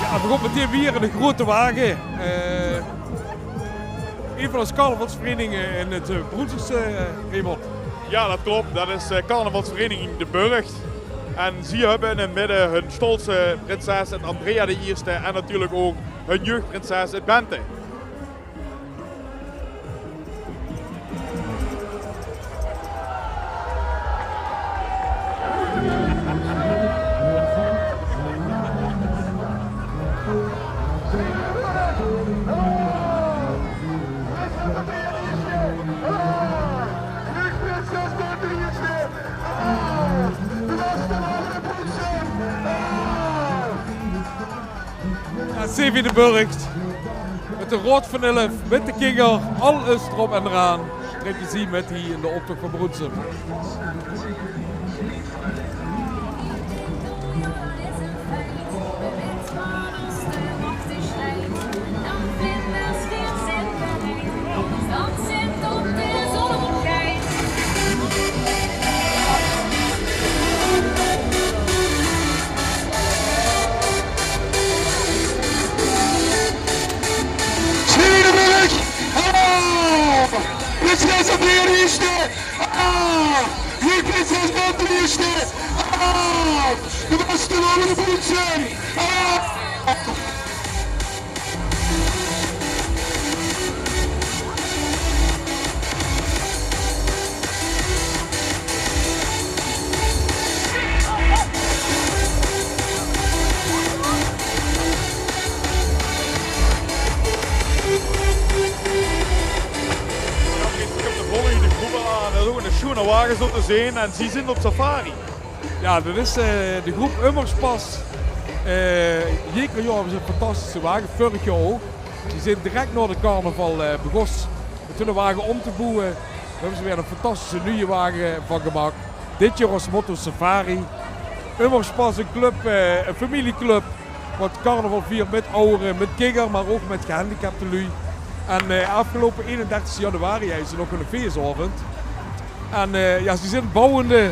Jao, v'r gaon metein wiejer in de groete wage. Eh, ein van ós carnavalsvereiniginge in 't, eh, Broensemse, eh, Raymond. Jao, det klop. Det is, eh, carnavalsvereniging De Burcht. En zie höbbe in 't midde hun stoltste prinses, 't Andrea de Ierste, en natuurlik ouch hun jeugdprinses, 't Bente. Jao, Sevi de Burcht. Mit de Raod van Elf, mit de kinger, alles d'rop en d'raan. Trèk ze mit hie in de optoch van Broensem. Siebenenburg! Ah! Prinses Andrea de Ierste! Ah! Jong prinses Bente de Ierste! Ah! De beste naam in de Broensem! Ah! Jao, Maurice, ich höb de volgende groep al aan. Det is ouch ein sjoene wage zo te zeen. En zie zeen op safari. Jao, det is, eh, de groep Ummerspas. Eh, jeker jaor höbbe ze ein fantastische wage. Vörig jaor ouch. Die zeen direk nao de carnaval, eh, begós mit hunne wage óm te boewe. Dao höbbe ze weer ein fantastische nuje wage van gemaak. Dit jaor es motto Safari. Ummerspas, ein club, eh, ein familieclub. Waat carnaval viert mit awwere, mit kinger, mer ouch mit gehandicapte luuj. En, eh, aafgeloupe einendertigste januari höbbe ze nog ein fiesaovend. En, eh, jao, ze zeen bouwende,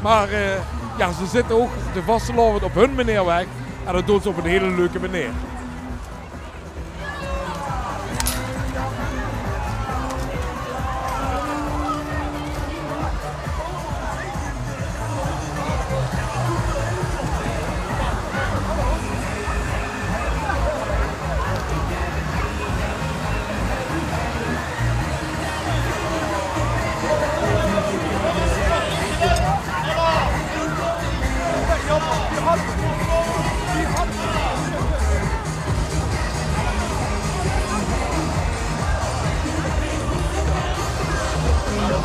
mer, eh, jao, ze zitte ouch de vastelaovend op hun meneer weg. En det doon ze op ein hiel leuke meneer.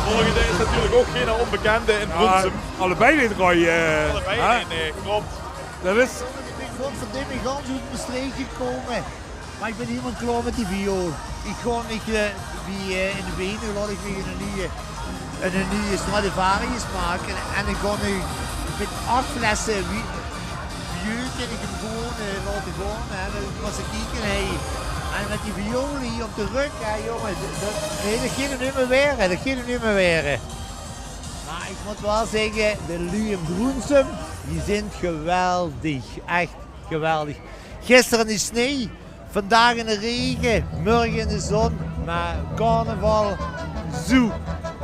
Volgende is natuurlik ouch geine ónbekende in Broensem. Allebei neet, Roy, eh, allebei neet, nae, klop. Det is... Ich bön godverdomme gans oet Mestreech gekómme. Mer ich bön hielemaol klaor mit die viool. Ich gaon mich, eh, wie, eh, in de Wenen laot ich mich ein nuje, ein nuje Stradivarius make. En ich gaon noe mit ach flesse wie-, Jeuk en ich höb 'm gewoon, eh, laote gaon, hè. Dan mós se kieke, hè. En mit die viool hie op de rök, hè, jónges. Det, nae, det geit 'm neet mieë waere, det geit 'm neet mieë waere. Mer ich mót waal zègke, de luuj in Broensum, die zeen geweldig. Ech geweldig. Gister in de sneeuw, vandaag in de rege, mörge in de zon. Mer carnaval, zoe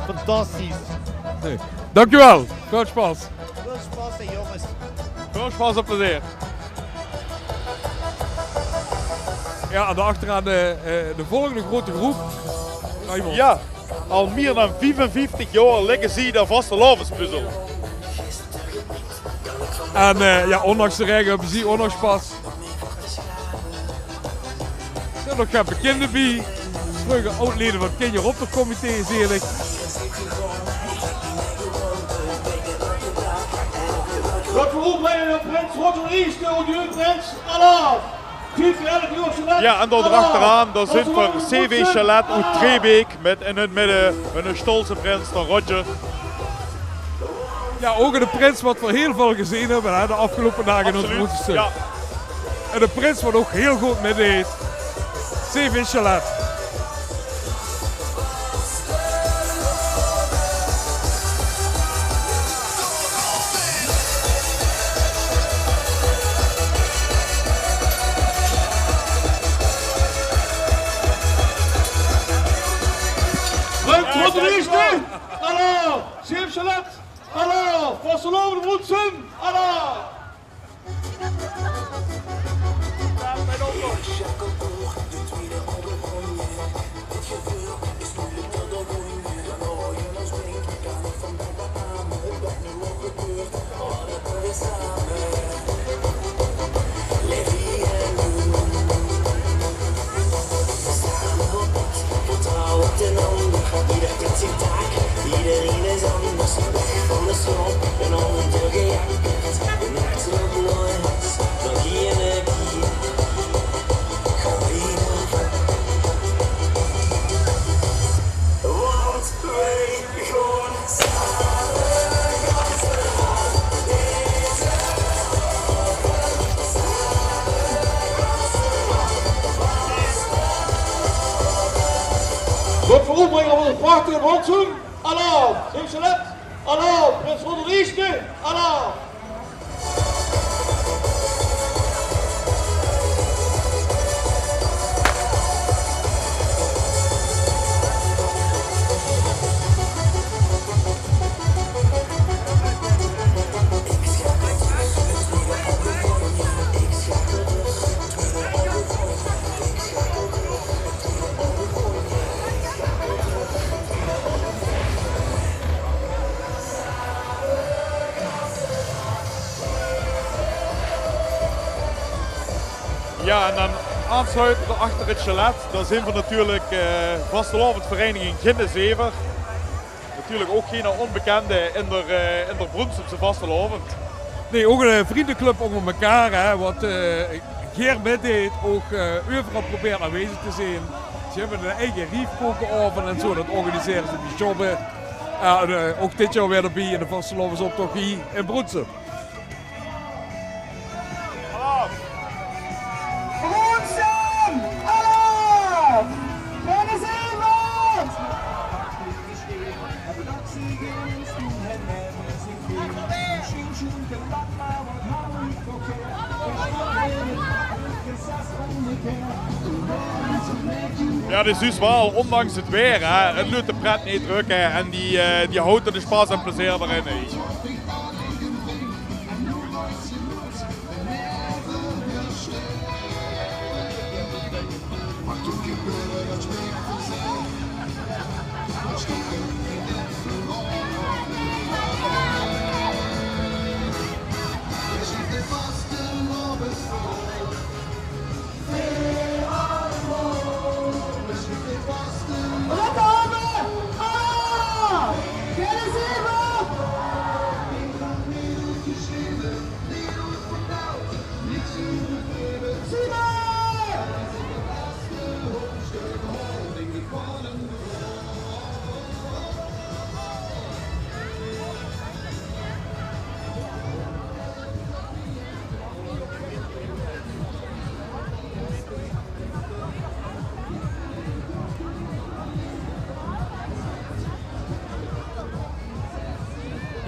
fantastisch. Nae. Dankjewel. Väöl sjpas. Väöl sjpas, hè, jónges. Väöl sjpas en plezeer. Jao, en dao achteraan de, eh, de volgende grote groep. Raymond. Jao, al mieë dan viefenvieftig jaor ligke zie de vastelaovespuzzel. En, eh, jao, óndanks de raege höbbe zie ouch nog sjpas. D'r zeen nog get bekinde bie. Vreuger aod-lede van 't kinjeroptochcomité, zeen ich. Waat veur oetbreiding op prins Roger de Ierste, oet de prins, alaaf! Jao, en dao achteraan, dao zeen v'r CV Chalet oet Treebeek mit in 't midde hunne sjtolste prins, d'r Roger. Jao, ouch eine prins waat v'r hiel väöl gezeen höbbe, hè, de aafgeloupe daag in ós Absoluut, Broensum. Jao. En eine prins waat ouch hiel good mitdeet. CV Chalet. Prins Roger de Ierste! Alaaf! CV Chalet! Alaaf! Vastelaovend Broensum! Alaaf! Waat veur oetbreiding op ós prachtige Broensum. Alaaf, CV Chalet. Alaaf, prins Roger de Ierste. Alaaf. Jao, en dan aansloetend achter 't chalet, dao zeen v'r natuurlik, eh, vastelaovendvereiniging Ginne Zever. Natuurlik ouch gein ónbekende in d'r, eh, in d'r Broensumse vastelaovend. Nae, ouch ein, eh, vrundjeclub ónger mekaar, hè, waat, eh, gaer mitdeet, ouch, eh, euveral probeert aanwezig te zeen. Ze höbbe ein eige riefkokenaovend en zoe, det organisere ze, die sjobbe. Jao, en, eh, ouch dit jaor weer d'rbie in de vastelaovesoptoch hie in Broensum. Broensum, alaaf! Ginne Zever! Jao, 't is dus waal, óndanks 't waer, hè, 't luut de pret neet trök, hè, en die, eh, die haoje de sjpas en plezeer d'rin, hè. Rotterdam! Alaaf! Ginne Zever!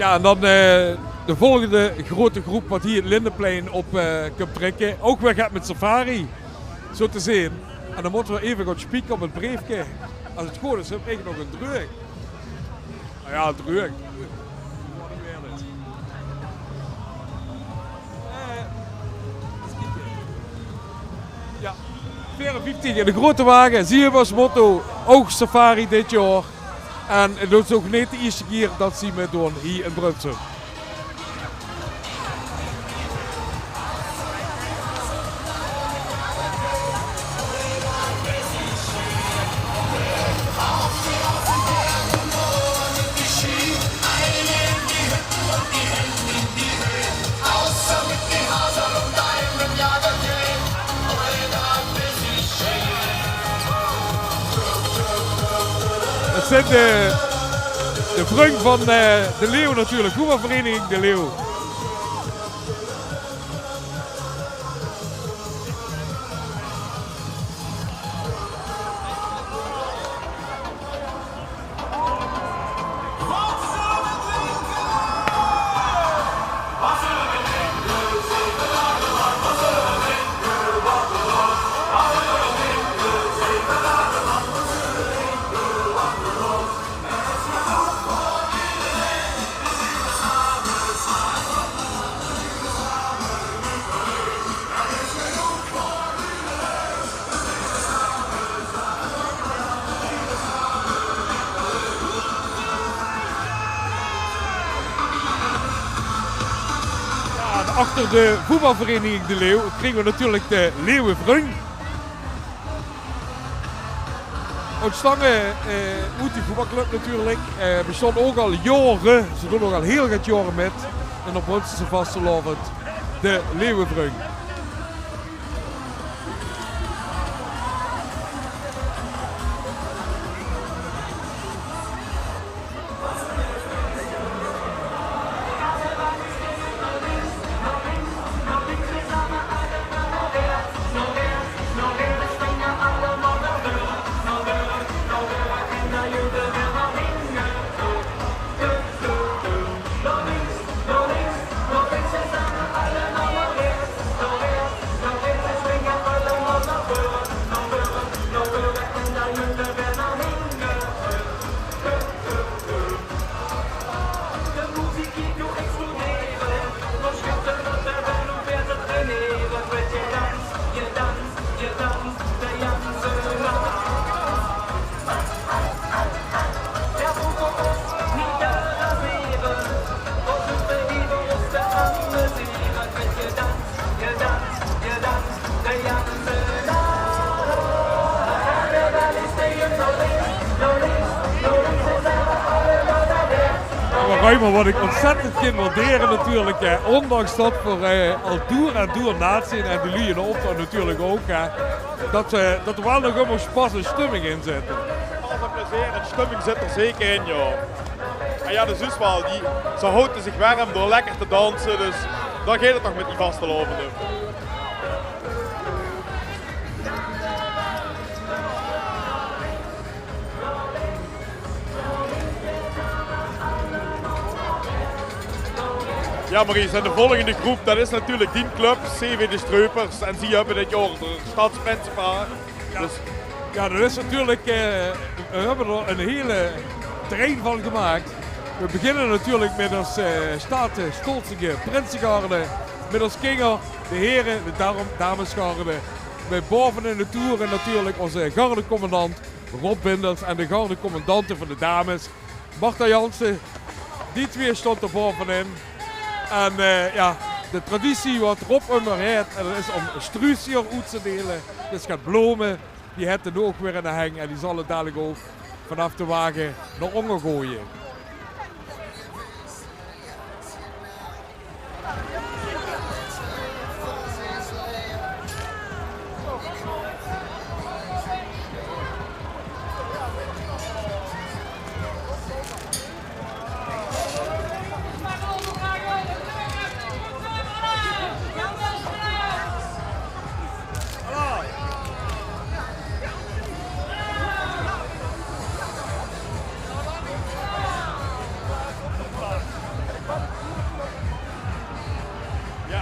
Jao, en dan, eh, de volgende groeate groep wat hie 't Lindeplein op, eh, kump trèkke. Ouch weer get mit safari, zoe te zeen. En dan mótte v'r effe gaon spieke op 't breefke. Es 't good is, höb ich nog ein dreug. Noe jao, dreug. Eh, ins kieke. Jao, veerenvieftig in de groeate wage. Zie höbbe es motto: ouch safari dit jaor. En 't is ouch neet de ierste kier det ze mitdoon hie in Brunssum. Det zeen de, de vrung van, eh, de Leeuw natuurlik. Voetbalvereniging De Leeuw. Jao, en achter de voetbalvereniging De Leeuw kriege v'r natuurlik de Leeuwevrung. Óntstange, eh, oet die voetbalclub natuurlik. Eh, bestaon ouch al jaore. Ze doon ouch al hiel get jaore mit. En op Brunssumse vastelaovend de Leeuwevrung. Jao, mer Ruimer, wat ich óntzèttend kin waardere natuurlik, hè, óndanks det v'r, eh, al door en door naat zeen en de luuj in de optoch natuurlik ouch, hè, det, eh, det d'r waal nog ummer spas en stumming in zit. Alles ein plezeer en stumming zit d'r zeker in, jao. En jao, det is waal, die, ze haoje zich werm door lekker te danse, dus dan geit 't toch mit die vastelaovend. Jao, Maurice, en de volgende groep, det is natuurlik dien club, C V De Streupers. En zie höbbe dit jaor de stadsprinsepar. Jao. Dus jao, det is natuurlik, eh, v'r höbbe d'r ein hiel terrein van gemaak. V'r beginne natuurlik mit ós, eh, staat, eh, stoltsige prinsegarde, mit ós kinger, de here, de dam-, damesgarde. Mit baove in de toere natuurlik ózze gardecommandant Rob Binders en de gardecommandante van de dames, Martha Jansen. Die twee staon d'r baove-in. En, eh, jao, de traditie wat Rob ummer haet, en det is óm struusjeer oet te deile. Dus get blome, die haet 'r noe ouch weer in de heng en die zal 't dalik ouch vanaaf de wage nao ónger goeaje.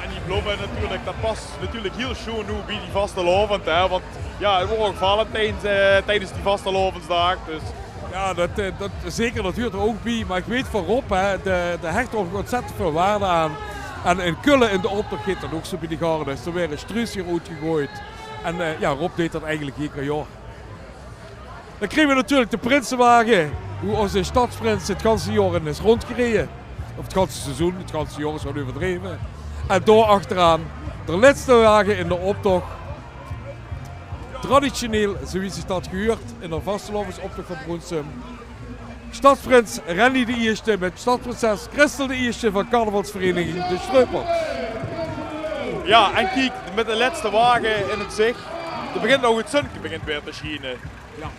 En die blome natuurlik, det pas natuurlik hiel sjoon noe bie die vastelaovend, hè, want jao, 't waor ouch Valentijns, eh, tiedes die vastelaovendsdaag, dus. Jao, det, eh, det, zeker, det huurt d'r ouch bie, mer ich weit van Rob, hè, dae, dae hecht d'r ouch ontzettend väöl waarde aan. En in Kölle in de optoch geit det ouch zoe bie de gardes. D'r waere struusjes oetgegoeid. En, eh, jao, Rob deit det eigelik eder jaor. Dan kriege v'r natuurlik de prinsewage, wo ózze stadsprins 't ganse jaor in is róndgereje. Of 't ganse seizoen, 't ganse jaor is waal euverdreve. En dao achteraan de lètste wage in de optoch. Traditioneel, zoewie zich dat gehuurt, in de vastelaovesoptoch van Broensum. Stadsprins Renny de Ierste mit stadsprinses Christel de Ierste van carnavalsvereniging De Sjtreupers. Jao, en kiek, mit de lètste wage in 't zich, d'r begint ouch 't zunke begint weer te sjiene. Jao.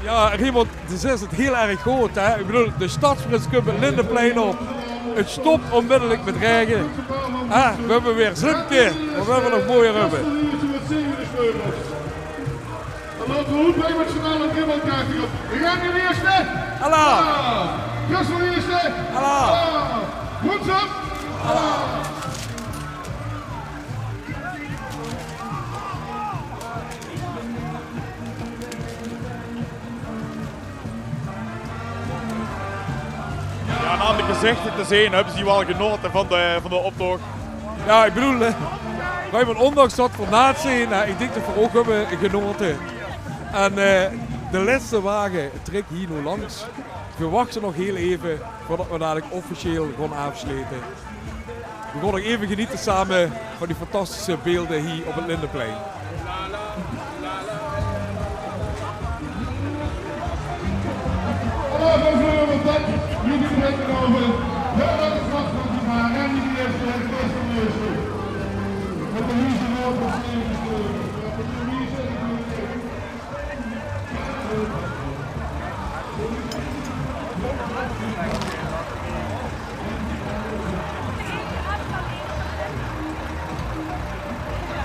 Jao, Raymond, dus is 't hiel erg good, hè? Ich bedoel, de stadsprins kump 't Lindeplein op. 't Stop ónmiddellik mit raege. Hè, v'r höbbe weer zunke, mer v'r höbbe nog mooier höbbe. En laote v'r good bie mit z'n alle driemaal krachtig op. Renny de Ierste! Alaaf! Christel de Ierste! Alaaf! Broensum! Alaaf! Jao, en aan de gezichte te zeen höbbe ze waal genaote van de, van de optoch. Jao, ich bedoel, eh, veer höbbe, óndanks dat veer naat zeen, eh, ich dink dat veer ouch höbbe genaote. En, eh, de lètste wage trèk hie noe langs. Veer wachte nog hiel effe veurdat veer dalik officieel gaon aafsjlete. Veer gaon nog effe genete same van die fantastische beelde hie op 't Lindeplein.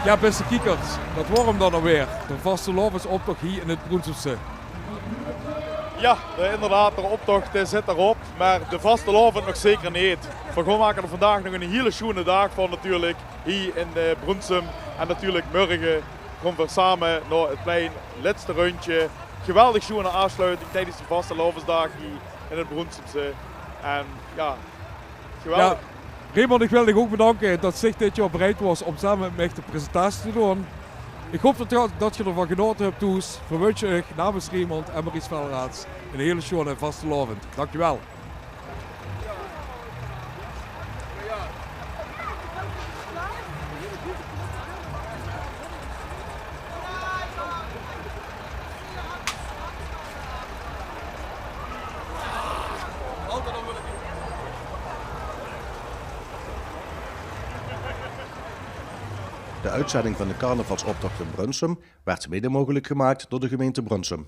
Jao, bèste kiekers, dat waor 'm dan alweer, de vastelaovesoptoch hie in 't Broensumse. Jao, de, inderdaad, d'r optoch, dae zit d'rop, mer de vastelaovend nog zeker neet. Veer gaon make d'r vandaag nog 'nen hiele sjoene daag van natuurlik, hie in, eh, Broensum. En natuurlik mörge gaon veer same nao 't plein, lètste rundje. Geweldig sjoene aafsloeting tiedes de vastelaovesdaag hie in 't Broensumse. En jao, geweldig. Jao, Raymond, ich wil dich ouch bedanke dat se dit jaor bereid waors óm same mit mich de presentatie te doon. Ich haop dat, dat geer d'rvan genaote höb thoes. Veer wunsje uch namens Raymond en Maurice Velraats 'n hiele sjoene vastelaovend. Dankjewel. De uitzending van de carnavalsoptocht in Brunssum werd mede mogelijk gemaakt door de gemeente Brunssum.